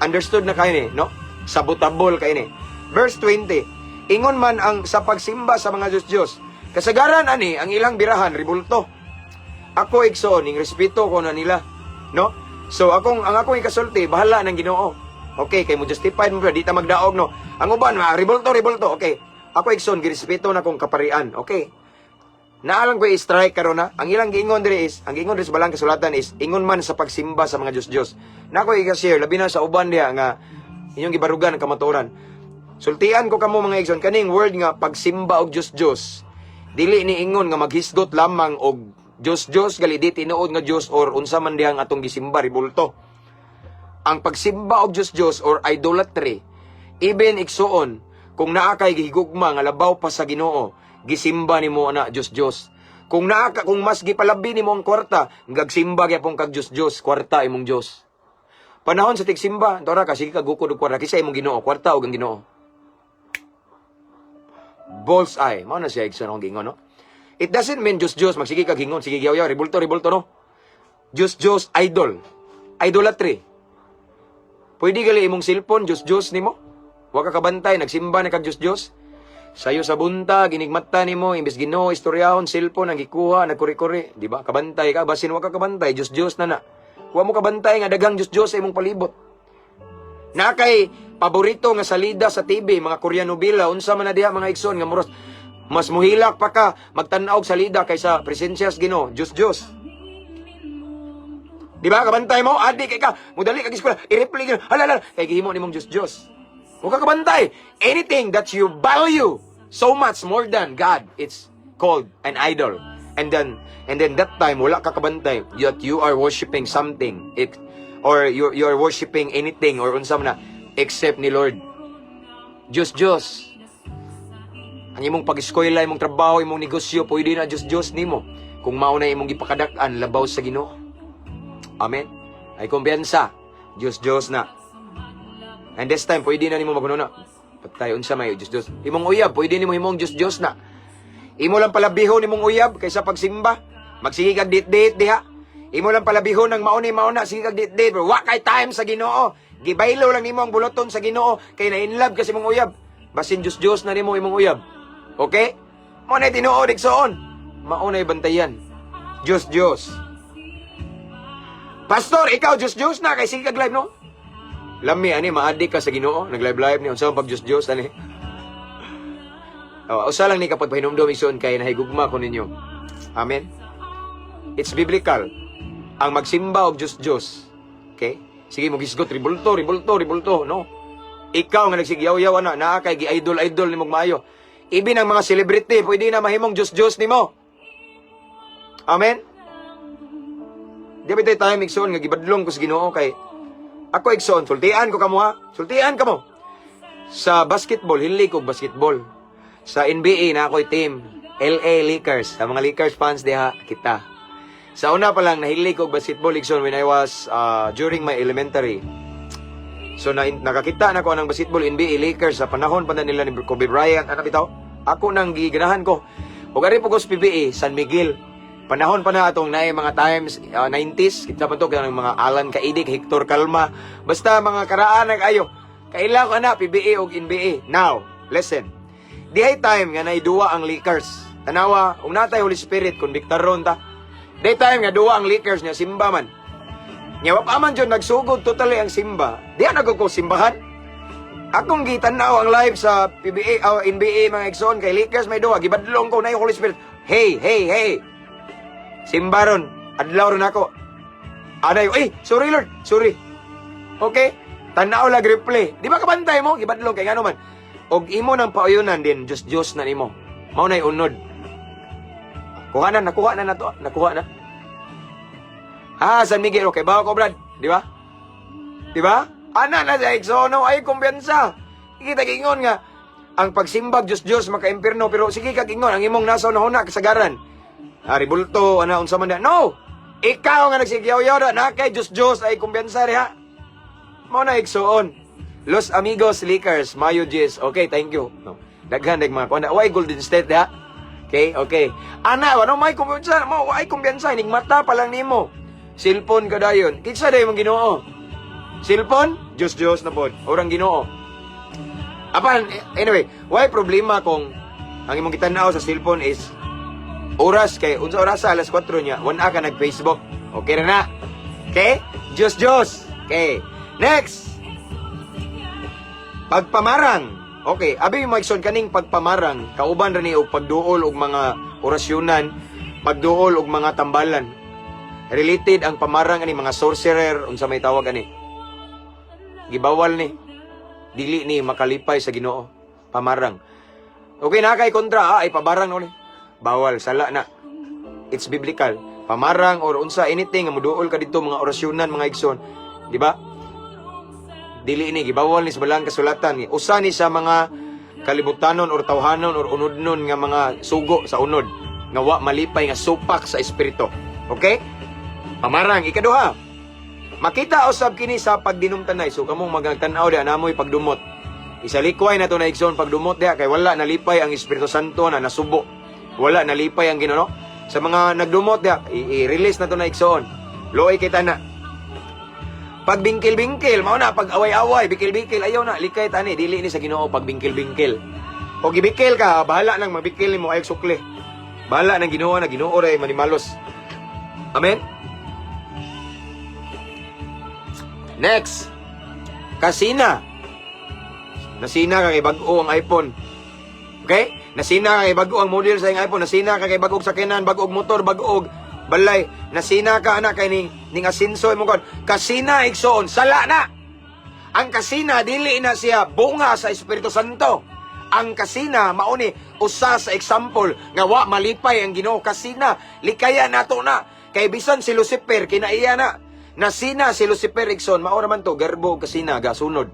Understood na kayo ni, no? Sabotable kayo ni. Verse 20, ingon man ang sa pagsimba sa mga Diyos-Diyos. Kasagaran ani, ang ilang birahan, ribulto. Ako, igsoon, ning respeto ko na nila. No? So akong ang akong ikasulti, bahala ng Ginoo. Okay, kay mo justified mo di ta magdaog, no. Ang uban, ma, ribulto, ribulto. Okay. Ako, igsoon, girespeto na kong kaparian. Okay. Naalang ko i-strike karon na. Ang ilang giingon diri is, ang giingon diri sa balang kasulatan is, ingon man sa pagsimba sa mga Diyos-Diyos. Nako i-share, labi na sa uban diha nga inyong gibarugan ang kamatuoran. Sultian ko kamo, mga igsoon, kaning word nga pagsimba og Diyos-Diyos. Dili ni ingon nga maghisgot lamang og Diyos-Diyos gali di tinuod nga Diyos or unsa man dihang atong gisimba, ribulto. Ang pagsimba og Diyos-Diyos or idolatry, even, igsuon, kung naa kay gihigugma nga labaw pa sa Ginoo, gisimba nimo ana Diyos-Diyos. Kung naa ka, kung mas gipalabi nimo ang kwarta, gagsimba gyapon kag Diyos-Diyos, kwarta imong Diyos. Panahon sa tigsimba, tora ka sige ka gukod og kwarta, kinsa imong Ginoo, kwarta og ang Ginoo. Bullseye. Mao na siya, igsoon, akong giingon, no? It doesn't mean Diyos Diyos, magsige kag hingon, sige yaw yaw, ribulto, ribulto, no? Diyos Diyos, idol. Idolatry. Pwede gali imong cellphone, Diyos Diyos nimo. Wa ka kabantay, nagsimba na kag Diyos Diyos. Sayo sa buntag, inigmata nimo, imbes Ginoo istoryahon, cellphone ang gikuha, nagkuri-kuri, di ba? Kabantay ka, basin wa ka kabantay, Diyos Diyos na na. Wa mo kabantay nga daghang Diyos Diyos sa imong palibot. Na kay paborito nga salida sa TV, mga Korean novela, unsa man na diha, mga igsoon, nga muros mas muhilak pa ka magtan-aw og salida kaysa presensya sa Ginoo, Diyos Diyos. Di ba? Kabantay mo, adi kay ka, mudali kag eskwela, i-replay gyud. Hala hala, kay gihimo nimong Diyos Diyos. Wa ka kabantay. Anything that you value so much more than God, it's called an idol. And then that time wala ka kabantay that you are worshiping something it or you are worshiping anything or unsa man na except ni Lord. Diyos Diyos. Ang imong pag-eskwela, imong trabaho, imong negosyo, pwede na Diyos Diyos nimo. Kung mao na imong gipakadak-an labaw sa Ginoo. Amen. Ay kumpiyansa. Diyos Diyos na. And this time, pwede na nimo magununa. Patay unsa may Diyos Diyos. Imong uyab, pwede nimo himong Diyos Diyos na. Imo lang palabihon imong uyab kaysa pagsimba. Magsige kag date-date diha. Imo lang palabihon ng mauni mauna, sige kag date-date. Bro, wa kay time sa Ginoo. Gibaylo lang nimo ang buloton sa Ginoo kay na in love kasi imong uyab. Basin Diyos Diyos na nimo imong uyab. Okay? Mao na tinuod, igsoon. Mao na bantayan. Diyos Diyos. Pastor, ikaw Diyos Diyos na kay sige kag live, no? Lami ani, maadi ka sa Ginoo, nag-live live ni unsa man pag Diyos Diyos ani. Oh, usa lang ni kapag pahinumdom, igsoon, kay nahigugma ko ninyo. Amen. It's biblical. Ang magsimba og Diyos Diyos. Okay? Sige mo gisgot, ribulto, ribulto, ribulto, no? Ikaw nga nagsigyaw-yaw ana, naa kay gi-idol-idol nimo maayo. Ibin ang mga celebrity, pwede na mahimong Diyos Diyos nimo. Amen. Di ba tayo time, igsoon, nga gibadlong ko sa Ginoo kay ako, igsoon, sultian ko kamo ha. Sultian kamo. Sa basketball, hilig ko basketball. Sa NBA na ako'y team, LA Lakers. Sa mga Lakers fans diha, kita. Sa una pa lang, nahilig ko basketball, igsoon, when I was, during my elementary. So, nakakita na ko ng basketball, NBA, Lakers, sa panahon pa na nila ni Kobe Bryant, ano bitaw? Ako nang giganahan ko. Ug ari po ko sa PBA, San Miguel. Panahon pa na atong naay mga times, 90s, kita pa to kanang mga Allan Caidic, Hector Calma, basta mga karaan nag-ayo. Kaila ko na PBA og NBA. Now, listen. Dihay time nga naiduwa ang Lakers. Tanawa, ug natay Holy Spirit kondiktaron ta. Dihay time nga duwa ang Lakers niya simba man. Nya wa pa man jud nagsugod totally ang simba. Diha na ko simbahan. Akong gitan-aw ang live sa PBA, oh, NBA, mga igsoon, kay Lakers may duwa, gibadlong ko na yung Holy Spirit. Hey, hey, hey. Simba ron, adlaw ron ako. Anay, eh, sorry Lord, sorry. Okay? Tanaw lag replay. Di ba kabantay mo? Gibadlong kay ngano man. Og imo nang pauyunan din, Diyos Diyos na nimo. Mao na'y unod. Kuha na, nakuha na nato, nakuha na. Ah, San Miguel, okay ba ko, Brad? Di ba? Di ba? Ana na sa igsoon, ay kumpiyansa. Kita ingon nga ang pagsimbag Diyos Diyos maka-impierno, pero sige kag ingon ang imong nasa una kasagaran. Ah, ribulto ana unsa man da. No. Ikaw nga nagsigyaw-yaw da na kay Diyos Diyos, ay kumpiyansa diha. Mao na, igsoon. Los Amigos Lakers, Mayo Jis. Okay, thank you. No. Daghan dag mga kuan. Why Golden State diha? Okay. Ana, ano may kumpiyansa mo, ay kumpiyansa inig mata pa lang nimo. Cellphone ka dayon. Kinsa day mong Ginoo? Cellphone? Diyos Diyos na pod. Orang Ginoo. Apan, anyway, why problema kung ang imong gitan-aw sa cellphone is oras kay unsa oras sa alas 4 niya, 1 ka nag-Facebook. Okay na na. Okay? Diyos Diyos. Okay. Next. Pagpamarang. Okay, abi mo igsoon, kaning pagpamarang kauban ra ni og pagduol og mga orasyonan, pagduol og mga tambalan. Related ang pamarang ani mga sorcerer, unsa may tawag ani. Gibawal ni. Dili ni makalipay sa Ginoo. Pamarang. Okay na kay kontra ah, ay pabarang no ni. Bawal, sala na. It's biblical. Pamarang or unsa, anything nga muduol ka dito mga orasyonan, mga igsoon, di ba? Dili ni gibawal ni sa balang kasulatan. Usa ni sa mga kalibutanon or tawhanon or unodnon nga mga sugo sa unod nga wa malipay, nga supak sa espiritu. Okay? Pamarang. Ikaduha. Makita usab kini sa pagdinumtanay. So kamong magtan-aw diha, namoy pagdumot. Isalikway na to na, igsoon, pagdumot diha kay wala nalipay ang Espiritu Santo na nasubo. Wala nalipay ang Ginoo, no? Sa mga nagdumot diha, i-release na to na, igsoon. Luoy kita na. Pag bingkil-bingkil, mao na pag away-away, bikil-bikil, ayaw na, likay tani, dili ni sa Ginoo pag bingkil-bingkil. O gibikil ka, bahala nang mabikil nimo, ay sukli. Bahala nang Ginoo na, Ginoo ray manimalos. Amen. Next. Kasina. Nasina ka kay bag-o ang iPhone. Okay? Nasina ka kay bag-o ang model sa iyong iPhone, nasina ka kay bag-og sakyanan, bag-og motor, bag-og balay. Nasina ka ana kay ning asinso imong kon. Kasina, igsoon, sala na. Ang kasina dili na siya bunga sa Espiritu Santo. Ang kasina mauni usa sa example nga wa malipay ang Ginoo. Kasina, likaya nato na. Kay bisan si Lucifer kinaiya na. Nasina si Lucifer, igsoon, mao raman to, garbo ug kasina gasunod.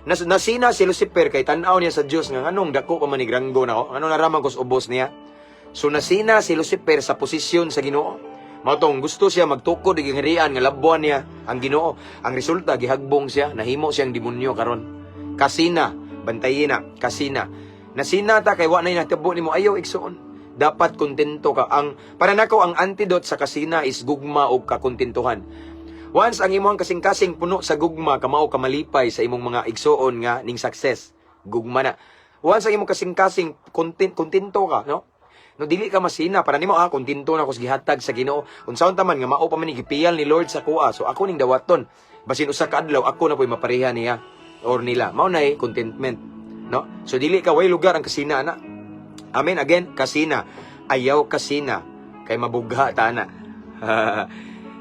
Nasina si Lucifer kay tan-aw niya sa Dios nga nganong dako pa man ni ranggo nako, nganong naa ra man ko sa ubos niya. So nasina si Lucifer sa posisyon sa Ginoo. Mao tong gusto siya magtukod og gingharian nga labwan niya ang Ginoo. Ang resulta, gihagbong siya, nahimo siyang demonyo karon. Kasina, bantayin na, kasina. Nasina ta kay wa nay natabo nimo, ayaw, igsuon. Dapat kontento ka. Ang para nako, ang antidote sa kasina is gugma og kakontentuhan. Once ang imong kasing-kasing puno sa gugma, kamao ka malipay sa imong mga igsuon nga ning success. Gugma na. Once ang imong kasing-kasing content, kontento ka, no? No, dili ka masina para nimo, ah, kontento na ko sa gihatag sa Ginoo. Unsaon ta man nga mao pa man ni gipiyal ni Lord sa kuha. So ako ning dawaton. Basin usa ka adlaw ako na po'y mapareha niya or nila. Mao nay contentment, no? So dili ka, way lugar ang kasina na. Amen again, kasina. Ayaw kasina kay mabugha ta na.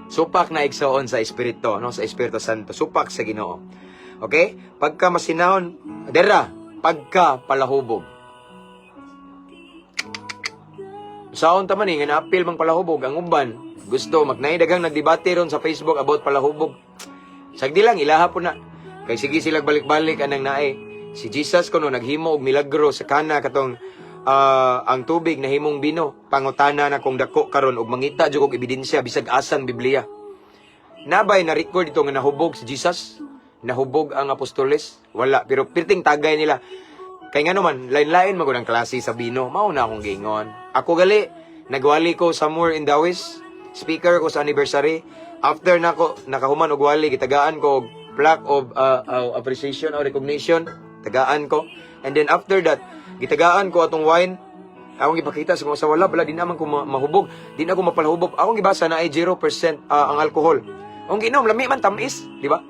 Supak na, igsoon, sa Espiritu, no? Sa Espiritu Santo. Supak sa Ginoo. Okay? Pagka masinahon, dera, pagka palahubog. Saon ta man eh, nga naapil mang palahubog, ang uban, gusto, magnay daghang nagdebate ron sa Facebook about palahubog. Sagdi lang, ilaha po na. Kay sige sila balik-balik anang nae. Si Jesus kuno naghimo og milagro sa Kana, katong ang tubig nahimong bino. Pangutana na kung dako karon og mangita jud og ebidensya bisag asang Biblia. Nabay na record ito nga nahubog si Jesus? Nahubog ang apostoles? Wala, pero pirting tagay nila. Kay nga naman, lain-lain magud ang klase sa bino. Mao na akong giingon. Ako gali, nagwali ko somewhere in Dawis. Speaker ko sa anniversary. After nako nakahuman og wali, gitagaan ko og plaque of appreciation or recognition. Tagaan ko. And then after that, gitagaan ko atong wine. Akong gipakita sa mga wala bala, di naman ko mahubog. Di na ako mapalahubog. Akong gibasa na ay 0% ang alcohol. Ang ginom, lami man, tamis, di ba?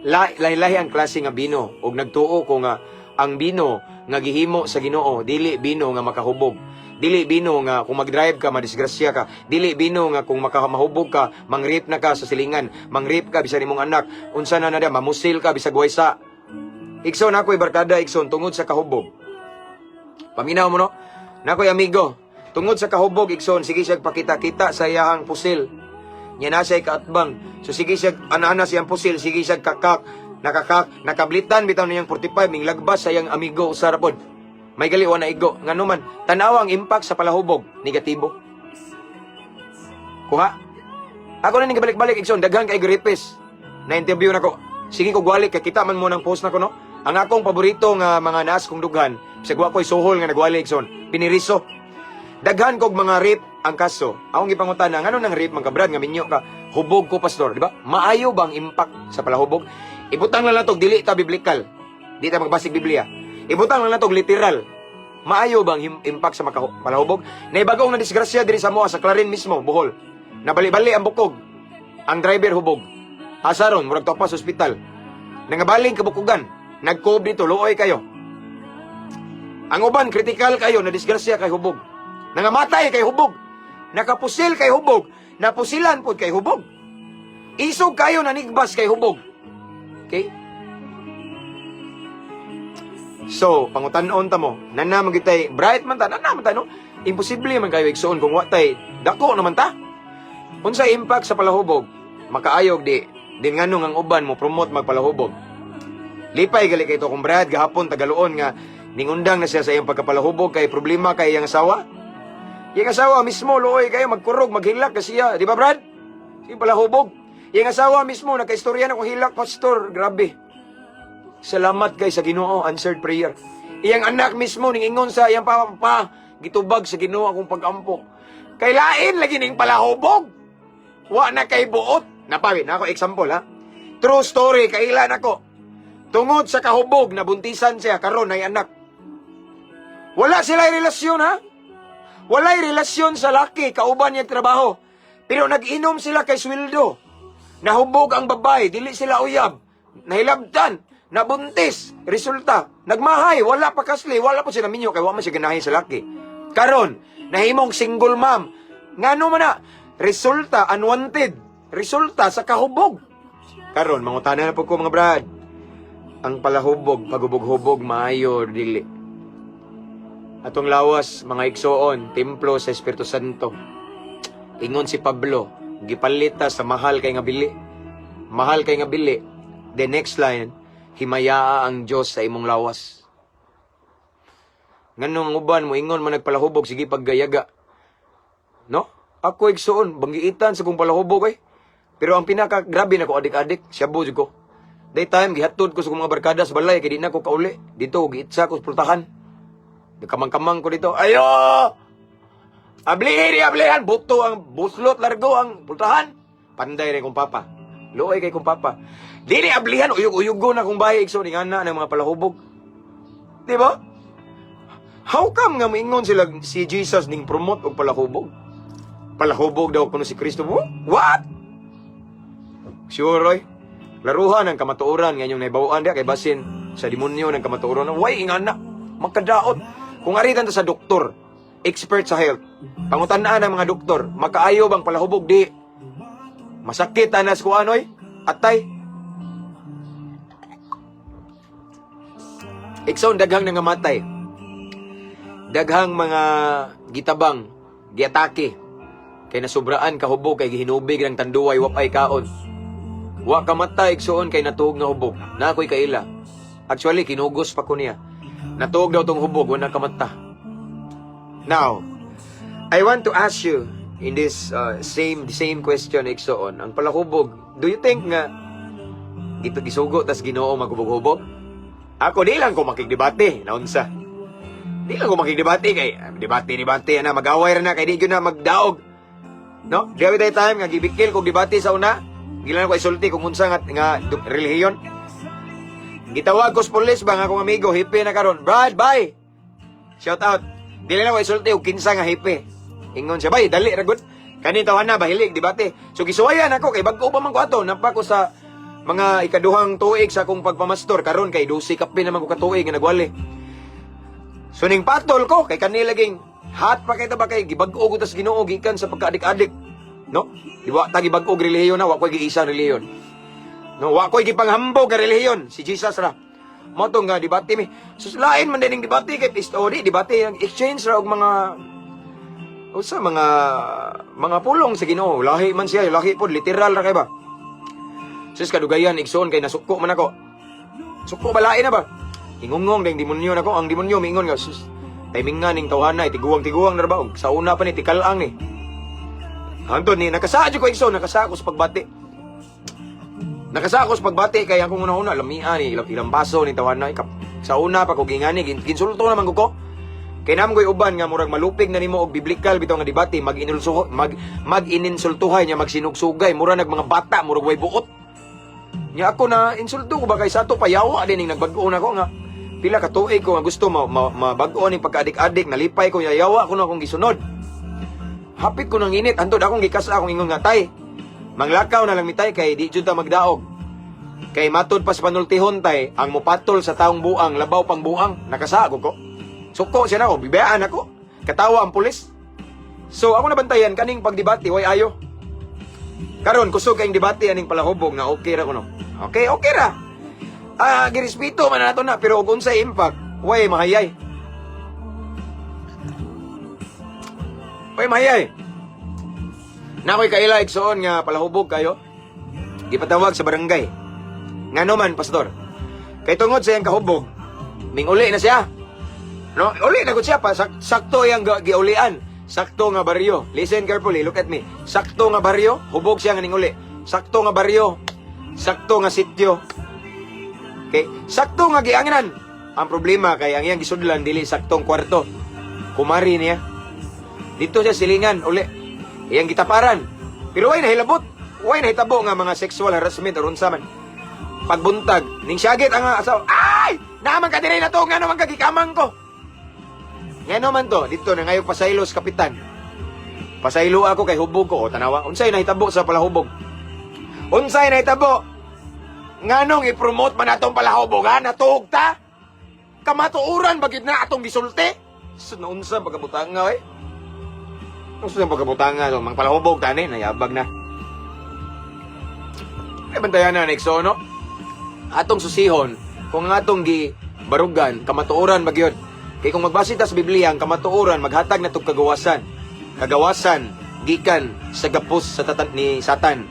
Lahi-lahi ang klase nga bino ug nagtuo ko nga ang bino nga gihimo sa Ginoo dili bino nga makahubog. Dili bino nga kung mag-drive ka madisgrasya ka. Dili bino nga kung mahubog ka, mangrape na ka sa silingan, mangrape ka bisan imong anak, unsa na na da, mamusil ka bisag waysa. Igsoon, ako'y barkada, igsoon, tungod sa kahubog. Paminaw mo, no? Nakoy amigo, tungod sa kahubog, igsoon, sige siya pakita-kita sa iyahang pusil. Nya na siya kaatbang. So sige siya, ana-ana siyang pusil, sige siya kakak, nakakak, nakablitan bitaw niyang 45, minglagbas sa iyang amigo usa ra pod. May gali wa na igo. Ngano man, tanawa ang impact sa palahubog, negatibo. Kuha? Ako na ning balik-balik, igsoon, daghan kay gripis. Na interview nako. Sige ko gwalik kay kita man mo ng post nako, no. Ang akong paborito nga mga naas kong dughan, bisag wa ko'y suhol nga nagwali, igsoon, piniriso. Daghan kog mga rape ang kaso. Akong gipangutana, ngano nang rape man ka, Brad, nga minyo ka? "Hubog ko, pastor," di ba? Maayo ba ang impact sa palahubog? Ibutang lang natog dili ta biblical. Di ta magbasig Biblia. Ibutang lang natog literal. Maayo ba ang impact sa palahubog? Naibagong na disgrasya diri sa moa sa Clarin mismo, Bohol. Nabali-bali ang bukog. Ang driver hubog. Asa ron, murag topa sa ospital. Nangabaling kabukugan. Nagkob dito, luoy kayo. Ang uban, critical kayo, na disgrasya kay hubog. Nangamatay kay hubog. Nakapusil kay hubog. Napusilan pod kay hubog. Isog kayo, nanigbas kay hubog. Okay? So, pangutan-on ta mo, nana man gyud tay, bright man ta, nana man ta, no? Imposible man kayo, igsuon, kung wa tay, dako naman ta. Unsay impact sa palahubog? Makaayog di, din nganong ang uban mo promote magpalahubog. Lipay gali kay to kung Brad gahapon tagaluon nga ningundang na siya sa iyang pagkapalahubog kay problema kay iyang asawa. Iyang asawa mismo luoy kayo magkurog, maghilak kasi siya, di ba, Brad? Sige palahubog. Iyang asawa mismo nakaistorya na kung hilak, "Pastor, grabe. Salamat kay sa Ginoo, answered prayer." Iyang anak mismo ningingon sa iyang papa, "Pa, gitubag sa Ginoo akong pagampo." Kay lain lagi ning palahubog. Wa na kay buot. Napawi na ako example ha. True story, kailan ako. Tungod sa kahubog, nabuntisan siya, karon ay anak. Wala sila relasyon ha. Walay relasyon sa laki, kauban niya trabaho. Pero nag-inom sila kay sweldo. Nahubog ang babae, dili sila uyab. Nahilabtan, nabuntis. Resulta, nagmahay, wala pa kasli, wala pa sila minyo, kay wa man siya ganahi sa laki. Karon, nahimong single mom. Ngano man na? Resulta, unwanted. Resulta sa kahubog. Karon, mangutana na po ko, mga brad. Ang palahubog, pagubog-hubog, maayo or dili? Atong lawas, mga igsoon, templo sa Espiritu Santo. Ingon si Pablo, gipalit ta sa mahal kay nga bili. Mahal kay nga bili. The next line, Himayaa ang Dios sa imong lawas. Nganong ang uban mo ingon man nagpalahubog, sige paggayaga. No? Ako, igsuon, banggiitan sa kong palahubog eh. Pero ang pinaka grabe na ko adik-adik, shabu jud ko. Day time gihatod ko sa kong mga barkada sa balay kay di na ko kauli. Dito giitsa ko sa pultahan. Nagkamang-kamang ko dito. Ayo! Ablihin, ablihan! Buto ang buslot, largo ang pultahan. Panday rin kong papa. Luoy kay kong papa. Dili ablihan, uyog-uyog na kong bahay, igsoon, ingana ng mga palahubog. Di ba? How come nga moingon sila si Jesus ning promote og palahubog? Palahubog daw kuno si Kristo. What? Sure, oy. Laruhan ang kamatuoran nga inyong naibawaan diha kay basin sa demonyo ng kamatuoran. Way ingana? Makadaot. Kung aritan ta sa doktor, expert sa health, pangutan-an ang mga doktor, makaayo bang palahubog? Di. Masakit anas kuan oy. Atay. Igsoon, daghang nangamatay. Daghang mga gitabang, giatake. Kay nasubraan kahubog kay gihinubig ng tanduay wapay kaon. Wa kamatay, igsoon, kay natuog nga hubog. Na ako'y kaila. Actually, kinugos pa ko niya. Natuog daw tong hubog, wala kamata. Now, I want to ask you in this same same question, igsoon. Ang palahubog, do you think nga gito gisugo tas Ginoo maghubog-hubog? Ako, di lang ko makigdebate, naunsa. Di lang ko makigdebate kay debate debate na mag-away ra na kay di gyud na magdaog. No? Di ba time nga gibikil kog debate sa una? Gilan ko isulti kung unsa nga relihiyon. Gitawag ko sa pulis ba nga akong amigo, hippie na karon. Brad, bye. Shout out. Dili na ko isulti og kinsa nga hippie. Ingon siya, "Bay, dali ra gud." Kani tawan na bahilig debate. So gisuwayan ako kay bag-o pa man ko ato, napa ko sa mga ikaduhang tuig sa akong pagpamastor karon kay 12 kape naman ko katuig nga nagwali. So ning patol ko kay kanila ging hot pa kay ta ba kay gibag-o ko tas Ginoo gikan sa pagkaadik-adik. No? Di wa ta gibag-o relihiyon na, wa ko'y giisang relihiyon. No, wa ko'y gipanghambog nga relihiyon, si Jesus ra. Mo to nga debate mi. Sus, lain man din debate kay pisto di debate ang exchange ra og mga usa mga pulong sa Ginoo. Lahi man siya, lahi pod literal ra kay ba. Sus, kadugayan, igsoon, kay nasuko man ako. Suko ba, lain na ba? Ingungong ding demonyo nako, ang demonyo miingon nga, sus, timing nga ning tawhana, tiguang-tiguang na ra ba? Og sa una pa ni tikalang ni. Hangtod ni nakasaa jud ko, igsoon, nakasa ko sa pagbati. Nakasa ko sa pagbati kay akong una-una lamia ni ilang, ilang baso ni tawhana ikap. Sa una pa ko gingani ginsulto naman ko ko. Kay nam ko'y uban nga murag malupig na nimo og biblical bitaw nga debate, mag-inulso mag mag-ininsultuhay niya, magsinugsugay, mura nag mga bata, murag way buot. Nya ako na insulto ko ba kay sa ato payawa din ning nagbag-o na ko nga pila ka tuig ko nga gusto ma mabag-o ning pagka-adik-adik, nalipay ko, yayawa ko na akong gisunod. Hapit ko nang init hantod akong gikas akong ingon nga, "Tay, manglakaw na lang mi, tay, kay di jud ta magdaog. Kay matud pa sa panultihon, tay, ang mupatol sa taong buang labaw pang buang." Nakasago ko. Suko siya nako, bibayaan ako. Katawa ang pulis. So ako nabantayan kaning pagdebate way ayo. Karon kusog kayong debate aning palahubog nga okay ra kuno. Okay, okay ra. Ah, girespeto man nato na pero og unsay impact, way mahayay. Way mahayay. Na ako'y kaila, igsoon, nga palahubog kayo. Gipatawag sa barangay. Ngano man, pastor? Kay tungod sa iyang kahubog, minguli na siya. No, uli na gud siya pa sakto iyang giulian. Sakto nga baryo. Listen carefully, look at me. Sakto nga baryo, hubog siya nga ninguli. Sakto nga baryo, sakto nga sityo. Okay, sakto nga gianginan. Ang problema kay ang iyang gisudlan dili saktong kwarto. Kumari niya. Dito siya silingan uli. Iyang gitaparan. Pero way nahilabot. Way nahitabo nga mga sexual harassment or unsa man. Pagbuntag, ning syagit ang asawa. "Ay! Naman ka diri na to, ngano man ka gikamang ko?" Ngano man to, dito na ngayon pasaylos kapitan. "Pasaylo ako kay hubog ko." O tanawa, unsay nahitabo sa palahubog? Unsay nahitabo? Nganong i-promote man atong palahubog ha? Natuog ta? Kamatuoran ba gid na atong gisulti? So, naunsa pagkabutanga eh? Unsa pagkabutanga? So, mang palahubog tani, nayabag na. Ay, bantayan na, Nexo, no? Atong susihon, kung ang atong gi barugan, kamatuoran ba gyud? Kay kung magbase ta sa Biblia, ang kamatuoran maghatag na tog kagawasan. Kagawasan gikan sa gapos sa tatan ni Satan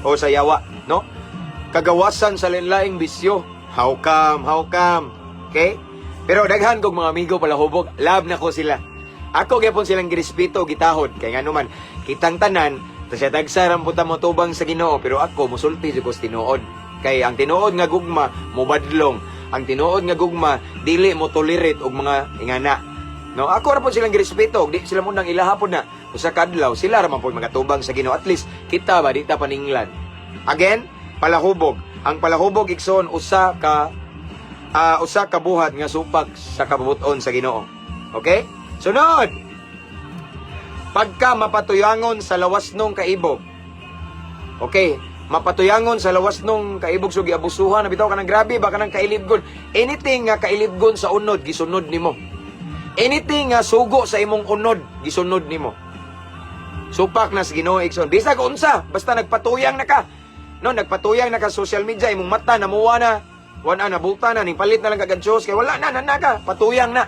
o sa yawa, no? Kagawasan sa lain-laing bisyo. How come? How come? Okay? Pero daghan kog mga amigo palahubog, love na ko sila. Ako gyapon silang girespeto, gitahod kay ngano man kitang tanan ta siya tagsa ra po ta motubang sa Ginoo, pero ako musulti jud ko sa tinuod. Kay ang tinuod nga gugma mobadlong, ang tinuod nga gugma dili mo tolerate og mga ingana. No, ako ra po silang girespeto, di sila mo nang ilahapon na. Usa ka adlaw sila ra man po mga tubang sa Ginoo. At least kita ba di ta paninglan. Again, palahubog. Ang palahubog, igsoon, usa ka buhat nga supak sa kabubuton sa Ginoo. Okay? Sunod. Pagka mapatuyangon sa lawas nung kaibog. Okay, mapatuyangon sa lawas nung kaibog, so giabusuhan na bitaw kanang grabe ba kanang kailibgon. Anything nga kailibgon sa unod, gisunod nimo. Anything nga sugo sa imong unod, gisunod nimo. Supak na sa Ginoo, igsoon. Bisag unsa, basta nagpatuyang na ka. No, nagpatuyang na ka social media, imong mata namuwa na. Wala na bulta na ning palit na lang kag Diyos kay wala na na ka, patuyang na.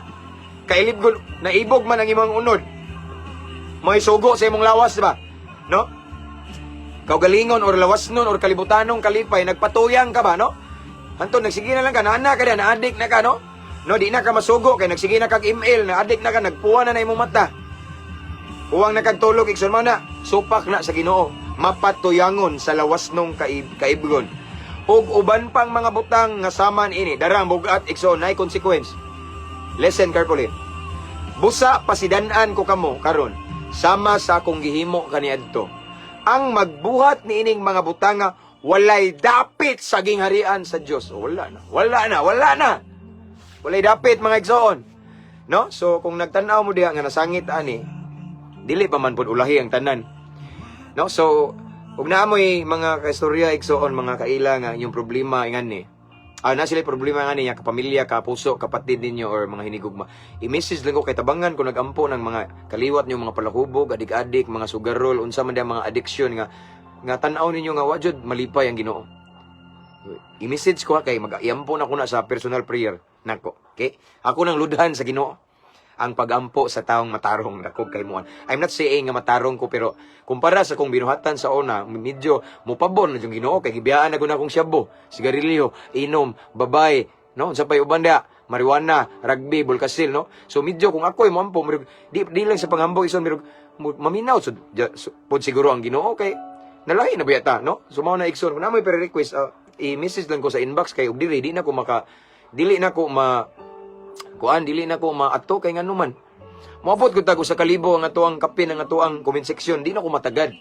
Kailibgon, naibog man ang imong unod. May sugo sa imong lawas, di ba? No? Kaugalingon or lawas nun or kalibutanong kalipay, nagpatuyang ka ba, no? Anton, nagsige na lang ka, naana ka na, na-addict na ka, no? No, di na ka masugo, kay nagsige na kag email, na-addict na ka, nagpuwa na na imong mata. Huwang nakagtulog, igsoon mo na, supak na sa Ginoo, mapatuyangon sa lawas nung kaibgon. Ug uban pang mga butang nga saman ini, darang bugat, igsoon, naay consequence. Listen carefully. Busa pasidan-an ko kamo karon sama sa akong gihimo kaniadto. Ang magbuhat niining mga butanga walay dapit sa gingharian sa Dios. Oh, wala na. Wala na, wala na. Walay dapit, mga igsoon. No? So kung nagtan-aw mo diha nga nasangit ani, dili pa man pud ulahi ang tanan. No? So ug naa moy mga kaistorya, igsoon, mga kaila nga inyong problema ingani. Ah, na sila problema nga niya, kapamilya, kapuso, kapatid ninyo or mga hinigugma. I-message lang ko kay tabangan ko nagampo ng mga kaliwat niyo, mga palahubog, adik-adik, mga sugarol, unsa man diha mga addiction nga nga tan-aw ninyo nga wa jud malipay ang Ginoo. I-message ko ha, kay mag-iampo na ko na sa personal prayer nako. Okay? Ako nang ludhan sa Ginoo ang pagampo sa taong matarong dako kay muan. I'm not saying nga matarong ko, pero kumpara sa kong binuhatan sa una, medyo mupabor na yung Ginoo kay gibiyaan na ko na akong syabo, sigarilyo, inom, babay, no? Unsa pay uban diha? Marijuana, rugby, bulkasil, no? So medyo kung ako'y moampo, murag, di lang sa panghambog ison, murag, maminaw so, so, pod siguro ang Ginoo kay nalahi na ba yata, no? So mao na, igsoon, kung naa mo'y request, i-message lang ko sa inbox kay og diri di na ko maka dili na ko ma kuan, dili na ko maato kay ngano man moabot ko tag usa ka libo ang atoang kapin ang atoang comment section, di na ko matagad,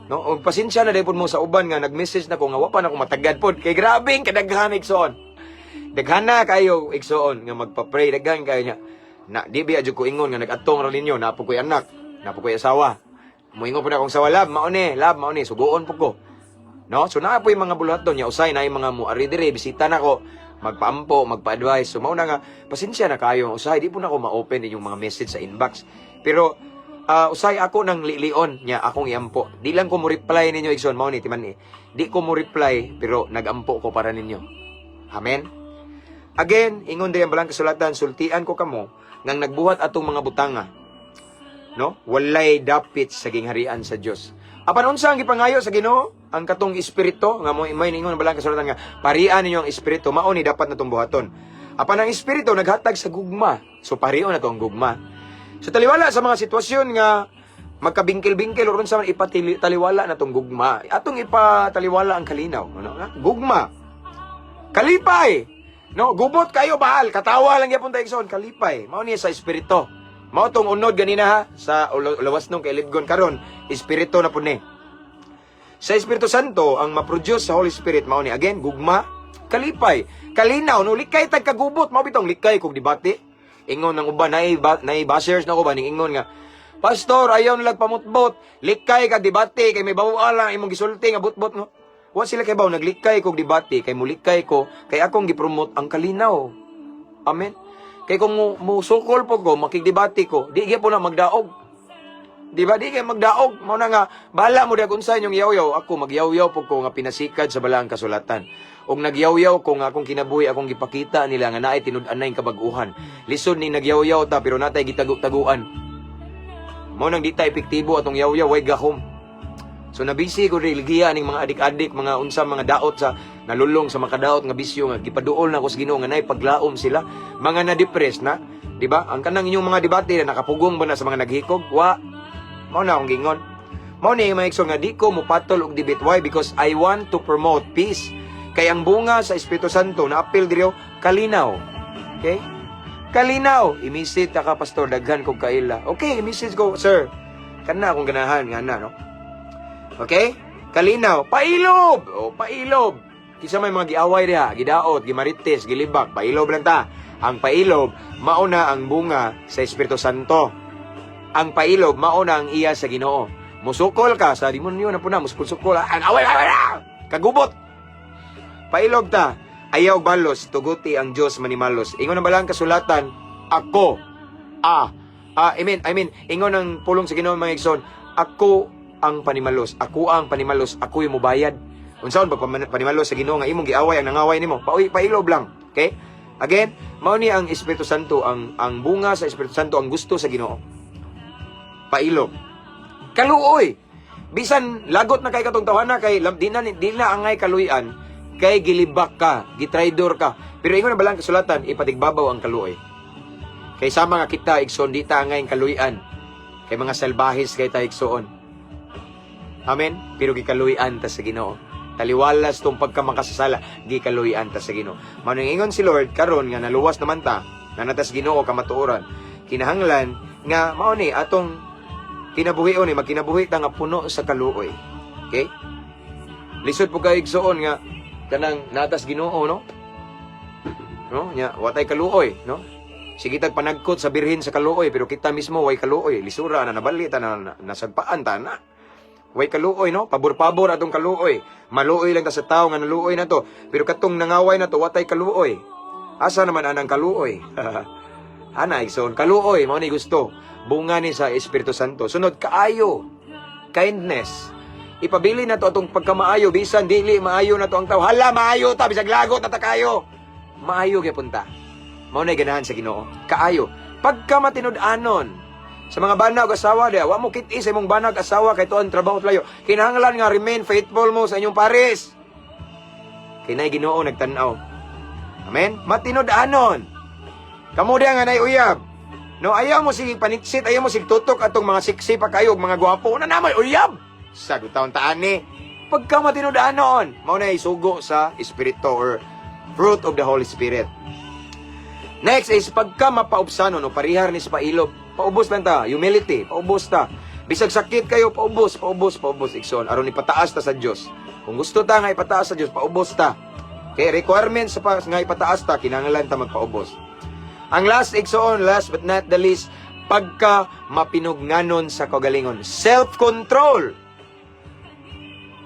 no? Og pasensya na pud mo sa uban nga nag-message na ko nga wa pa na ko matagad pod kay grabe ang kadaghan, igsoon. Daghan na kayo, igsoon, nga magpa-pray, daghan kayo niya na di biya jud ko ingon nga nag-atong ra ninyo. Naa po ko'y anak, naa po ko'y asawa, moingon po na akong sawa, "Love, mao ni, love, mao ni," sugoon po ko, no? So naa po yung mga buluhaton niya, usay na yung mga muari dire bisita nako, magpaampo, magpa-advise. So mao na nga pasensya na kayo, usay di po na ako ma-open inyong mga message sa inbox. Pero usay ako nang lilion niya akong iampo. Di lang ko mo reply ninyo, igsoon, mao ni timan ni. Di ko mo reply pero nagampo ko para ninyo. Amen. Again, ingon din ang balang kasulatan, sultian ko kamo ngang nagbuhat atong mga butanga. No? Walay dapit sa gingharian sa Dios. Apan unsa ang gipangayo sa Ginoo? Ang katong espiritu nga mo may ningon ang balang kasulatan nga parian ninyo ang espiritu, mao ni dapat natong buhaton. Apan ang espiritu naghatag sa gugma. So parion na to ang gugma. So taliwala sa mga sitwasyon nga magkabingkil-bingkil or unsa man, ipataliwala na tong gugma. Atong ipataliwala ang kalinaw, ano? Gugma. Kalipay. No, gubot kayo bahal, katawa lang gyapon ta, igsoon, kalipay. Mao niya sa espiritu. Mao tong unod ganina ha sa lawas nung kay Libgon, karon, espiritu na pud ni. Sa Espiritu Santo, ang ma-produce sa Holy Spirit mao ni again gugma, kalipay, kalinaw, no, likay tag kagubot, mao bitong likay kog debate. Ingon ng uban nay nay bashers na ko ba ning ingon nga, "Pastor, ayaw na lag pamutbot. Likay kag debate kay may bawa lang imong gisulti nga butbot," no. Wa sila kay baw naglikay kog debate kay mulikay ko kay akong gipromote ang kalinaw. Amen. Kay kung mo sukol po ko, makigdebate ko, di gyapon na magdaog. Di ba? Di kay magdaog. Mao na nga, bahala mo dag unsa inyong yaw-yaw. Ako, magyawyaw po ko nga pinasikad sa balaang kasulatan. Og nagyawyaw ko nga akong kinabuhi, akong gipakita nila nga naay tinud-anay kabag-uhan. Lisod ni nagyawyaw ta, pero natay gitagu-taguan. Mao nang di ta epektibo atong yawyaw, way gahom. So nabisi ko religiya ning mga adik-adik, mga unsa mga daot sa Nalulong sa makadaot nga bisyo nga gipaduol na ko sa Ginoo nga nay paglaom sila, mga na-depress na, di ba? Ang kanang inyong mga debate na nakapugong ba na sa mga naghikog? Wa. Mao na akong gingon. Mao ni, mga igsoon, nga di ko mopatol og debate. Why? Because I want to promote peace. Kay ang bunga sa Espiritu Santo na apil diri, kalinaw. Okay? Kalinaw. I-message ta ka, "Pastor, daghan kog kaila." Okay, i-message ko, "Sir. Kana akong ganahan nga na, no?" Okay? Kalinaw. Pailob! O, pailob. Kinsa may mga giaway diha, gidaot, gimarites, gilibak, pailob lang ta. Ang pailob, mauna ang bunga sa Espiritu Santo. Ang pailob, mauna ang iya sa Ginoo. Musukol ka sa demonyo na puna, musukol-sukol. Ang away, away, away! Kagubot! Pailob ta. Ayaw balos, tuguti ang Diyos manimalos. Ingon na balang kasulatan, ako, I mean, ingon ang pulong sa Ginoo, mga igsoon, ako ang panimalos, ako ang panimalos, ako yung mubayad. Unsaon ba panimalos sa Ginoo nga imong giaway ang nangaway nimo? Pauy, pailob lang. Okay? Again, mao ni ang Espiritu Santo, ang bunga sa Espiritu Santo, ang gusto sa Ginoo. Pailob. Kaluoy. Bisan lagot na kay katong tawhana kay di na angay kaluyan kay gilibak ka, gitraidor ka. Pero ingon na balang kasulatan, ipatigbabaw ang kaluoy. Kay sama nga kita, igsoon, di ta angay kaluyan. Kay mga salbahis kay ta, igsoon. Amen? Pero gikaluyan ta sa Ginoo. Taliwalas tong pagkamakasasala, gikaluyan ta sa Ginoo. Manong ingon si Lord karon nga naluwas naman ta, na natas Ginoo kamatuoran. Kinahanglan nga mao ni atong kinabuhion ni magkinabuhi ta nga puno sa kaluoy. Okay? Lisod po kay, igsoon, nga kanang natas Ginoo, no? No, nya watay kaluoy, no? Sige tag panagkot sa birhen sa kaluoy, pero kita mismo way kaluoy, lisura na nabali ta na, nasagpaan ta na. Way kaluoy, no? Pabor-pabor atong kaluoy. Maluoy lang ta sa tao nga naluoy na to. Pero katong nangaway na to, watay kaluoy. Asa naman anang kaluoy? Ana, igsoon, kaluoy, mao ni gusto. Bunga ni sa Espiritu Santo. Sunod, kaayo. Kindness. Ipabili na to atong pagkamaayo, bisan dili maayo na to ang tao. Hala, maayo ta, bisag lagot na ta kayo. Maayo gyapon ta. Mao na ganahan sa Ginoo. Kaayo. Pagka matinud-anon, sa mga bana ug asawa diha, wa mo kit sa imong bana ug asawa kay tuan trabaho layo. Kinahanglan nga remain faithful mo sa inyong pares. Kay nay Ginoo nagtan-aw. Amen? Matinud-anon. Kamo diha nga nay uyab. No, ayaw mo sige panitsit, ayaw mo sige tutok atong mga sexy pa kayo ug mga gwapo. Na naman uyab. Sa taon taan ni. Pagka matinud-anon, mao na isugo sa Espiritu or fruit of the Holy Spirit. Next is pagka mapaubsanon o parihar ni sa pailob. Paubos lang ta, humility, paubos ta. Bisag sakit kayo, paubos, paubos, paubos, igsoon. Aron ipataas ta sa Dios. Kung gusto ta nga ipataas sa Dios, paubos ta. Okay, requirement sa pa, nga ipataas ta, kinahanglan ta magpaubos. Ang last, igsoon, last but not the least, pagka mapinugnanon sa kagalingon. Self-control.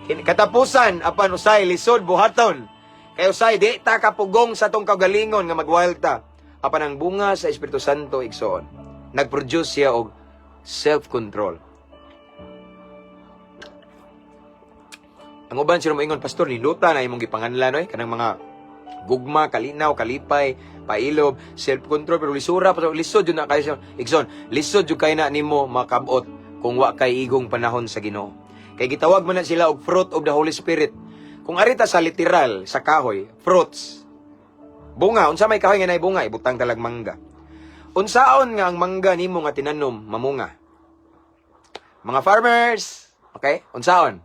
Katapusan, apan usay lisod buhaton. Kay usay di ta kapugong sa tong kagalingon nga magwild ta. Apan ang bunga sa Espiritu Santo, igsoon, nagproduce siya og self-control. Ang uban sila moingon, "Pastor, ninduta na imong gipanganlan oy, kanang mga gugma, kalinaw, kalipay, pailob, self-control, pero lisura pa, lisod jud na kayo siya." Igsoon, lisod jud kay na nimo makabot kung wa kay igong panahon sa Ginoo. Kay gitawag man na sila og fruit of the Holy Spirit. Kung arita sa literal sa kahoy, fruits. Bunga, unsa may kahoy nga nay bunga, ibutang talag mangga. Unsaon nga ang mangga nimo nga tinanom mamunga? Mga farmers, okay? Unsaon?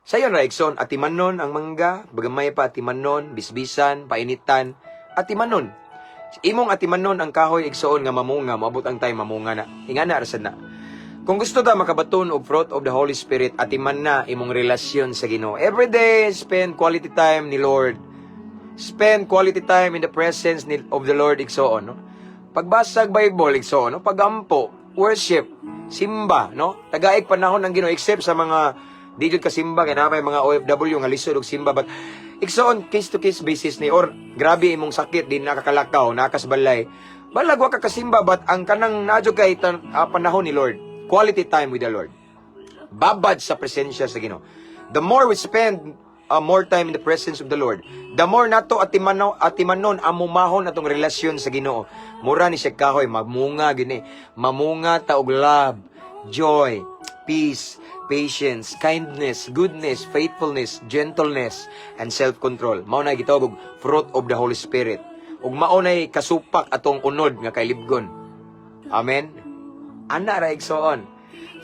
Sayon ra, igsoon, atimanon ang mangga, bagamay pa atimanon, bisbisan, painitan, atimanon. Imong atimanon ang kahoy, igsoon, nga mamunga, moabot ang time mamunga na. Ingana ra sad na. Kung gusto ta makabaton og fruit of the Holy Spirit, atiman na imong relasyon sa Ginoo. Every day, spend quality time ni Lord. Spend quality time in the presence of the Lord, igsoon, no? Pagbasag Bible, igsoon, no? Pagampo, worship, simba, no? Tagaig panahon ng Ginoo except sa mga di jud kasimba kay naa may mga OFW nga lisod og simba, but igsoon, case to case basis ni or grabe imong sakit, di nakakalakaw, nakasbalay. Balag wa ka kasimba, but ang kanang naa jud kay panahon ni Lord, quality time with the Lord. Babad sa presensya sa Ginoo. The more we spend more time in the presence of the Lord, the more nato atimano atimanon amumahon atong relasyon sa Ginoo. Mura ni siya kahoy, mamunga gini. Mamunga ta og love, joy, peace, patience, patience, kindness, goodness, faithfulness, gentleness, and self-control. Mao na gitawag og fruit of the Holy Spirit. Ug mao nay kasupak atong unod nga kailibgon. Amen. Ana ra, igsoon.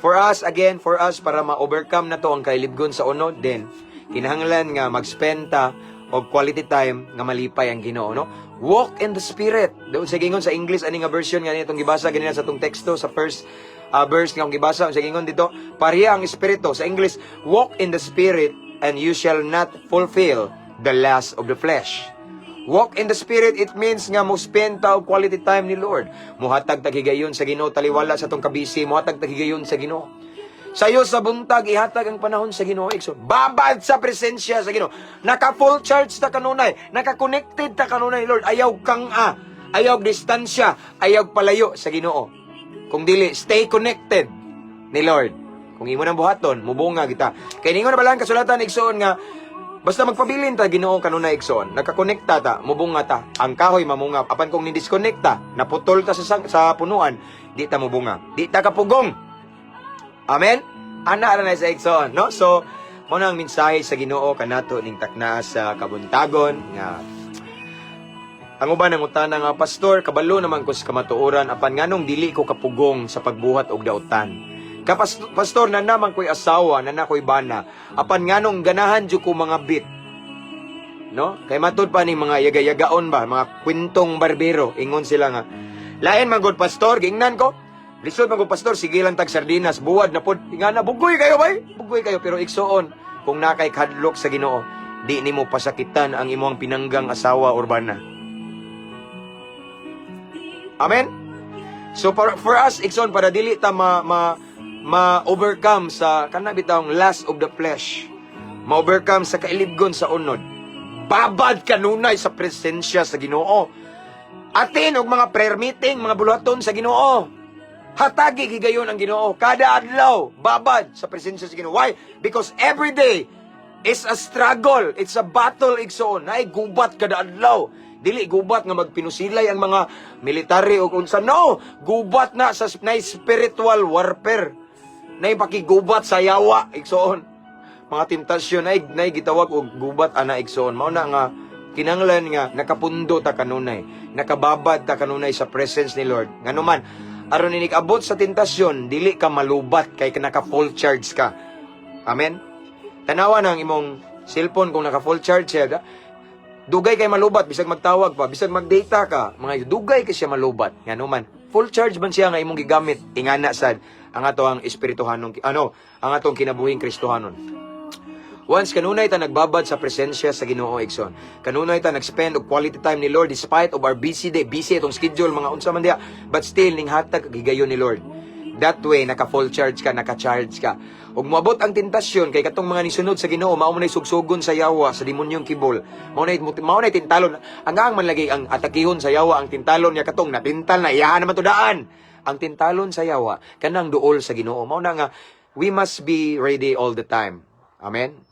For us, again, for us, para ma-overcome na to ang kailibgon sa unod, then, kinahanglan nga mag-spend ta og quality time nga malipay ang Ginoo, no? Walk in the Spirit. Doon sa gingon sa English ani nga version nga itong gibasa ganina sa atong teksto sa first verse nga akong gibasa, sa gingon dito, pareha ang espiritu sa English, "Walk in the Spirit and you shall not fulfill the lust of the flesh." Walk in the Spirit, it means nga mo spend ta og quality time ni Lord. Muhatag tag higayon sa Ginoo taliwala sa atong kabisi, muhatag tag higayon sa Ginoo. Sayo sa buntag, ihatag ang panahon sa Ginoo, igsoon. Babad sa presensya sa Ginoo. Naka full charge ta kanunay, naka-connected ta kanunay, Lord. Ayaw kang a, ayaw distansya, ayaw palayo sa Ginoo. Kung dili, stay connected ni Lord. Kung imo nang buhaton, mubunga kita. Kay ningon na balaan kasulatan, igsoon, nga basta magpabilin ta Ginoo kanunay, igsoon, nakakonekta ta, mubunga ta. Ang kahoy mamunga. Apan kung ni-disconnect ta, naputol ta sa punuan, di ta mubunga. Di ta kapugong. Amen? Ana ra na sa igsoon, no? So, mao na ang mensahe sa Ginoo kanato ning takna sa kabuntagon nga ang uban nangutana nga, "Pastor, kabalo naman ko sa kamatuoran, apan nganong dili ko kapugong sa pagbuhat og dautan? Pastor, na naman ko'y asawa, na na ko'y bana, apan nganong ganahan jud ko mga bit?" No? Kay matud pa ni mga yaga-yagaon ba, mga kwentong barbero, ingon sila nga, "Lain man gud, pastor, giingnan ko. Lisod man gud, pastor, sige lang tag sardinas, buwad na pod." Ingana, bugoy kayo bay, bugoy kayo. Pero igsoon, kung nakay kadlok sa Ginoo, di nimo pasakitan ang imong pinanggang asawa or bana. Amen? So for us, igsoon, para dili ta ma, ma, ma-overcome sa kana bitawng lust of the flesh, ma-overcome sa kailibgon sa unod, babad kanunay sa presensya sa Ginoo. Atin og mga prayer meeting, mga buluhaton sa Ginoo. Hatagi higayon ang Ginoo kada adlaw, babad sa presensya sa Ginoo. Why? Because every day is a struggle. It's a battle, igsoon. Naay gubat kada adlaw. Dili gubat nga magpinusilay ang mga military o unsa. No, gubat na sa na spiritual warfare. Nay pakigubat sa yawa, igsoon. Mga tentasyon ay nay gitawag og gubat ana, igsoon. Mao na nga kinanglan nga nakapundo ta kanunay, nakababad ta kanunay sa presence ni Lord. Ngano man, aron inig abot sa tentasyon, dili ka malubat kay naka full charge ka. Amen. Tanawa ng imong cellphone kung naka full charge siya, da? Dugay kay malubat bisag magtawag pa, bisag magdata ka, mga dugay kay siya malubat. Ngano man, full charge man siya nga imong gigamit. Ingana sad ang ato ang espirituhanon, ano, ang atong kinabuhing Kristohanon. Once kanunay ta nagbabad sa presensya sa Ginoo, igsoon. Kanunay ta nag-spend og quality time ni Lord despite of our busy day, busy itong schedule, mga unsa man diha, but still ning hatag kag higayon ni Lord. That way naka full charge ka, naka-charge ka. Ug moabot ang tentasyon kay katong mga nisunod sa Ginoo mao man nay sugsugon sa yawa, sa demonyong kibol. Mao nay tintalon. Ang ang man lagi ang atakihon sa yawa, ang tintalon niya katong natintal na iyahan naman to daan. Ang tintalon sa yawa kanang duol sa Ginoo. Mao na nga we must be ready all the time. Amen.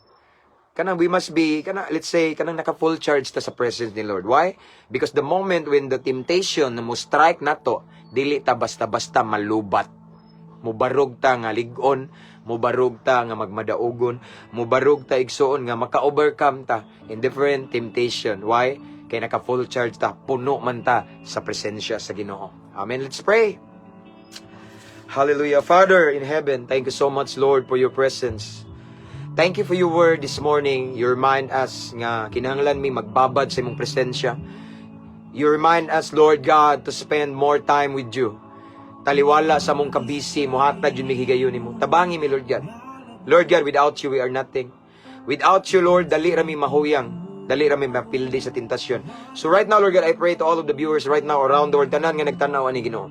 Kanang we must be kana, let's say, kanang naka full charge ta sa presence ni Lord. Why? Because the moment when the temptation na mo strike nato, dili ta basta-basta malubat. Mubarog ta nga lig-on, mubarog ta nga magmadaugon, mubarog ta, igsoon, nga maka-overcome ta in different temptation. Why? Kay naka full charge ta, puno man ta sa presensya sa Ginoo. Amen. Let's pray. Hallelujah. Father in heaven, thank you so much, Lord, for your presence. Thank you for your word this morning. You remind us nga kinahanglan mi magbabad sa imong presensya. You remind us, Lord God, to spend more time with you. Taliwala sa among kabisi, muhatag jud mi higayon nimo. Tabangi mi, Lord God. Lord God, without you, we are nothing. Without you, Lord, dali ra mi mahuyang. Dali ra mi mapildi sa tentasyon. So right now, Lord God, I pray to all of the viewers right now around the world, tanan nga nagtanaw ani, Ginoo.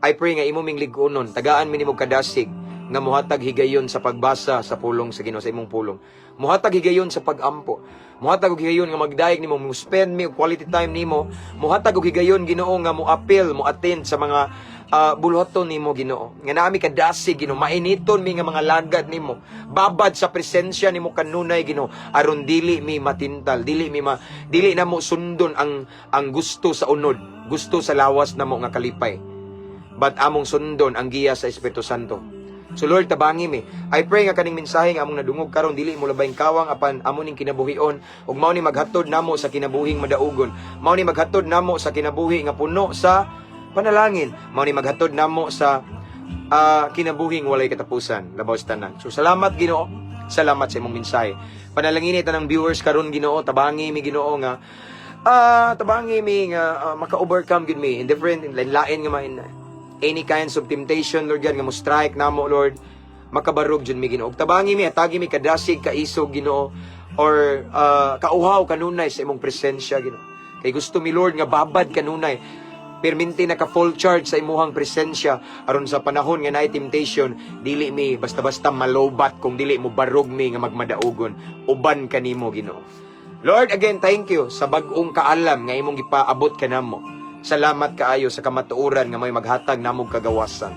I pray nga imo ming lig-unon, tagaan mi nimo kadasig nga muhatag higayon sa pagbasa sa pulong sa Ginoo, sa imong pulong. Muhatag higayon sa pagampo. Muhatag og higayon nga magdayeg nimo, mo spend mi og quality time nimo. Muhatag og higayon, Ginoo, nga mo appeal, mo attend sa mga buluhaton nimo, Ginoo. Nga naa mi kadasig, Ginoo, mainiton mi nga mga lagad nimo. Babad sa presensya nimo kanunay, Ginoo, aron dili mi matintal, dili na mo sundon ang gusto sa unod, gusto sa lawas namo nga kalipay. But among sundon ang giya sa Espiritu Santo. So Lord, tabangi mi. I pray nga kaning mensahe nga among nadungog karon dili mo labayng kawang apan amo ning kinabuhion ug mao ni maghatod namo sa kinabuhing madaugon. Mao ni maghatod namo sa kinabuhi nga puno sa panalangin. Mao ni maghatod namo sa kinabuhing walay katapusan labaw sa tanan. So salamat, Ginoo. Salamat sa imong mensahe. Panalangini tanang viewers karon, Ginoo, tabangi mi, Ginoo, nga tabangi mi nga maka-overcome gid mi in different in lain nga ma in any kinds of temptation, Lord God, nga mo strike namo, Lord, makabarog jud mi, Ginoo. Tabangi mi, atagi mi kadasig, kaisog, Ginoo, or kauhaw kanunay sa imong presensya, Ginoo. Kay gusto mi, Lord, nga babad kanunay. Perminti naka full charge sa imuhang presensya aron sa panahon nga naay temptation, dili mi basta-basta malobat kung dili mo barog mi nga magmadaugon uban kanimo, Ginoo. Lord, again, thank you sa bag-ong kaalam nga imong gipaabot kanamo. Salamat kaayo sa kamatuoran nga may maghatag namog kagawasan.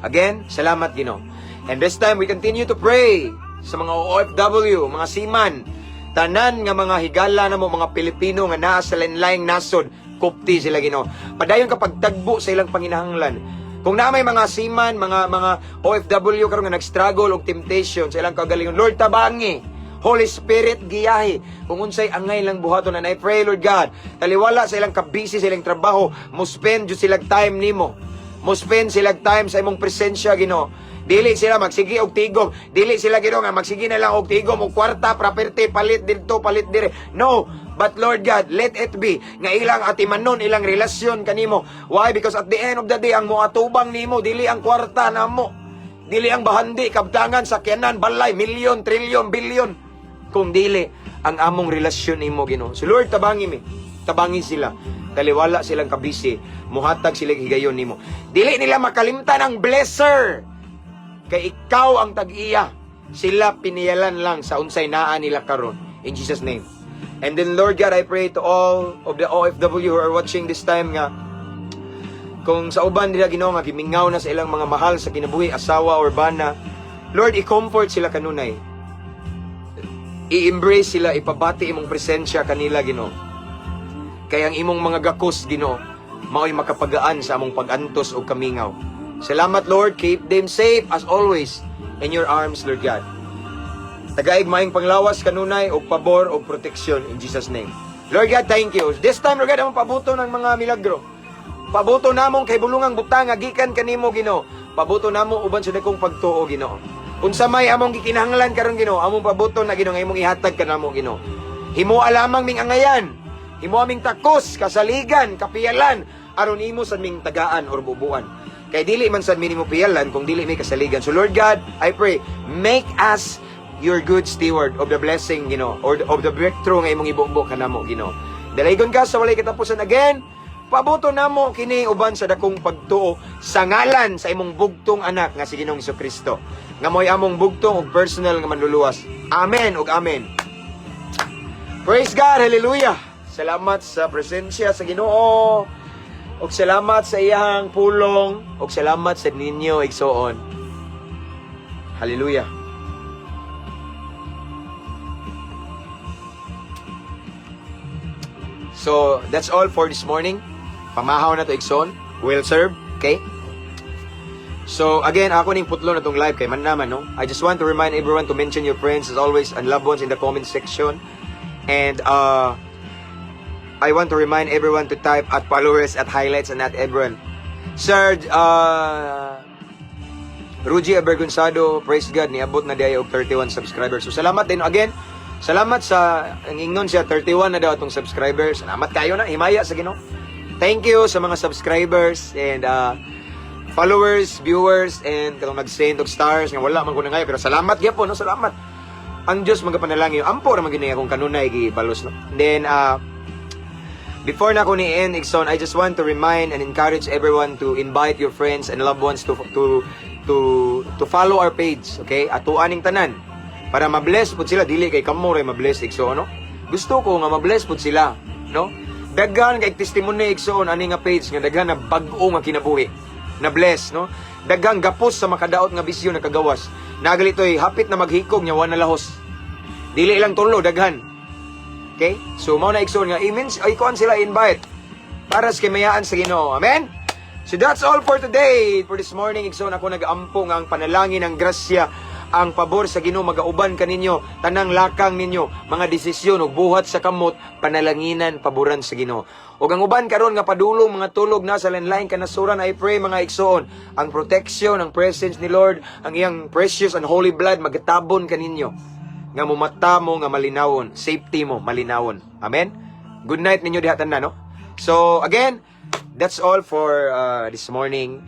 Again, salamat, Ginoo. And this time we continue to pray sa mga OFW, mga seaman, tanan nga mga higala namo, mga Pilipino nga naa sa lain-laing nasod, kupti sila, Ginoo. Padayon ka pagtagbo sa ilang panginahanglan. Kung naa may mga seaman, mga OFW karon nga nag-struggle og temptation sa ilang kagalingon, Lord, tabangi. Holy Spirit, giyahi kung unsay angay lang buhaton. And I pray, Lord God, taliwala sa ilang kabisi sa ilang trabaho, mo spend jud sila time nimo. Mo spend sila time sa imong presensya, Ginoo. Dili sila magsige og tigom. Dili sila, Ginoo, nga magsige na lang og tigom og kwarta, property, palit didto, palit dire. No, but Lord God, let it be nga ilang atimanon ilang relasyon kanimo. Why? Because at the end of the day, ang moatubang nimo dili ang kwarta namo. Dili ang bahandi, kabtangan, sakyanan, balay, milyon, trilyon, bilyon. Kung dili ang among relasyon nimo, Ginoo. So Lord, tabangi mi. Tabangi sila. Taliwala silang kabisi, muhatag sila higayon nimo. Dili nila makalimtan ang blesser. Kay ikaw ang tag-iya. Sila piniyalan lang sa unsay naa nila karon. In Jesus' name. And then, Lord God, I pray to all of the OFW who are watching this time nga kung sa uban nila, Ginoo, nga gimingaw na sa ilang mga mahal sa kinabuhi, asawa or bana, Lord, i-comfort sila kanunay. I-embrace sila, ipabati imong presensya kanila, Ginoo. Kay ang imong mga gakos, Ginoo, mao'y makapagaan sa among pag-antos o kamingaw. Salamat, Lord. Keep them safe as always in your arms, Lord God. Tagaig maayong panglawas kanunay og pabor og proteksyon in Jesus' name. Lord God, thank you. This time, Lord God, among pabuto ng mga milagro. Pabuto namong kay bulungang butang nga gikan kanimo, Ginoo. Pabuto namo uban sa dakong pagtuo, Ginoo. Unsa may among gikinahanglan karon, Ginoo, among pabuto na, Ginoo, nga imong ihatag kanamo, Ginoo. Himoa lamang ming angayan. Himoa ming takos, kasaligan, kapiyalan aron imo sad ming tagaan or bubuan. Kay dili man sad mi nimo piyalan kung dili may kasaligan. So Lord God, I pray, make us your good steward of the blessing, Ginoo, or of the breakthrough nga imong ibubo kanamo, Ginoo. Dalaygon ka sa walay katapusan. Again, pabuto namo kini uban sa dakong pagtuo sa ngalan sa imong bugtong anak nga si Ginoong Kristo. Nga mo'y among bugtong ug personal nga manluluwas. Amen ug amen. Praise God, hallelujah. Salamat sa presensya sa Ginoo. Ug salamat sa iyang pulong, ug salamat sa ninyo, igsoon. Hallelujah. So, that's all for this morning. Pamahaw na to, igsoon. Well served, okay? So, again, ako ning putlo na tong live kay man naman, no? I just want to remind everyone to mention your friends as always and loved ones in the comment section. And, I want to remind everyone to type @followers, @highlights, and @everyone. Sir, Ruji Abergonzado, praise God, niabot na diay og 31 subscribers. So, salamat din. Again, salamat sa, ang ingnon siya, 31 na daw atong subscribers. Salamat kayo na, himaya sa Ginoo. Thank you sa mga subscribers and followers, viewers, and katong nag-send og stars nga wala man ko na ngayon. Pero salamat gyapon, no? Salamat. Ang Diyos magapanalangin. Ampo ra man gyud akong kanunay gibalos, no. Then, before na ako ni end, igsoon, I just want to remind and encourage everyone to invite your friends and loved ones to follow our page, okay? Atuan ning tanan para ma-bless pud sila. Dili kay kamo ray ma-bless, igsoon, no? Gusto ko nga ma-bless pud sila, no? Daghan kay testimony, igsoon, ani nga page nga daghan na bag-o nga kinabuhi na bless, no? Daghang gapos sa makadaot nga bisyo nakagawas. Nagalitoy hapit na maghikog nya wa na lahos. Dili lang tulo, daghan. Okay? So mao na, igsoon, nga imens ay kuan sila invite para sa kimayaan sa Ginoo. Amen. So that's all for today. For this morning, igsoon, ako nag-ampo nga ang panalangin, ang grasya, ang pabor sa Ginoo magauban kaninyo, tanang lakang ninyo, mga desisyon ug buhat sa kamot, panalanginan, paboran sa Ginoo. Ug ang uban karon nga padulong mga tulog na sa lain kanasuran, I pray, mga igsoon, ang protection, ang presence ni Lord, ang iyang precious and holy blood magatabon kaninyo nga mumata mo nga malinawon, safety mo malinawon. Amen. Good night ninyo diha tanan, no? So again, that's all for this morning.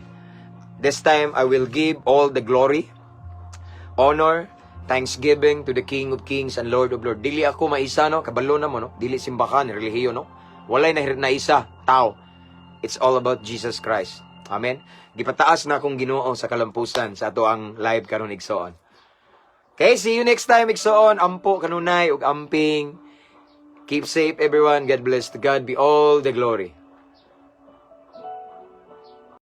This time I will give all the glory, honor, thanksgiving to the King of Kings and Lord of Lords. Dili ako maisa, no? Kabalo na mo, no? Dili simbahan, relihiyon, no? Walay na naisa, tao. It's all about Jesus Christ. Amen. Gipataas na akong Ginoo sa kalampusan sa ato ang live karon, igsoon. Okay, see you next time, igsoon. Ampo kanunay ug amping. Keep safe, everyone. God bless. To God be all the glory.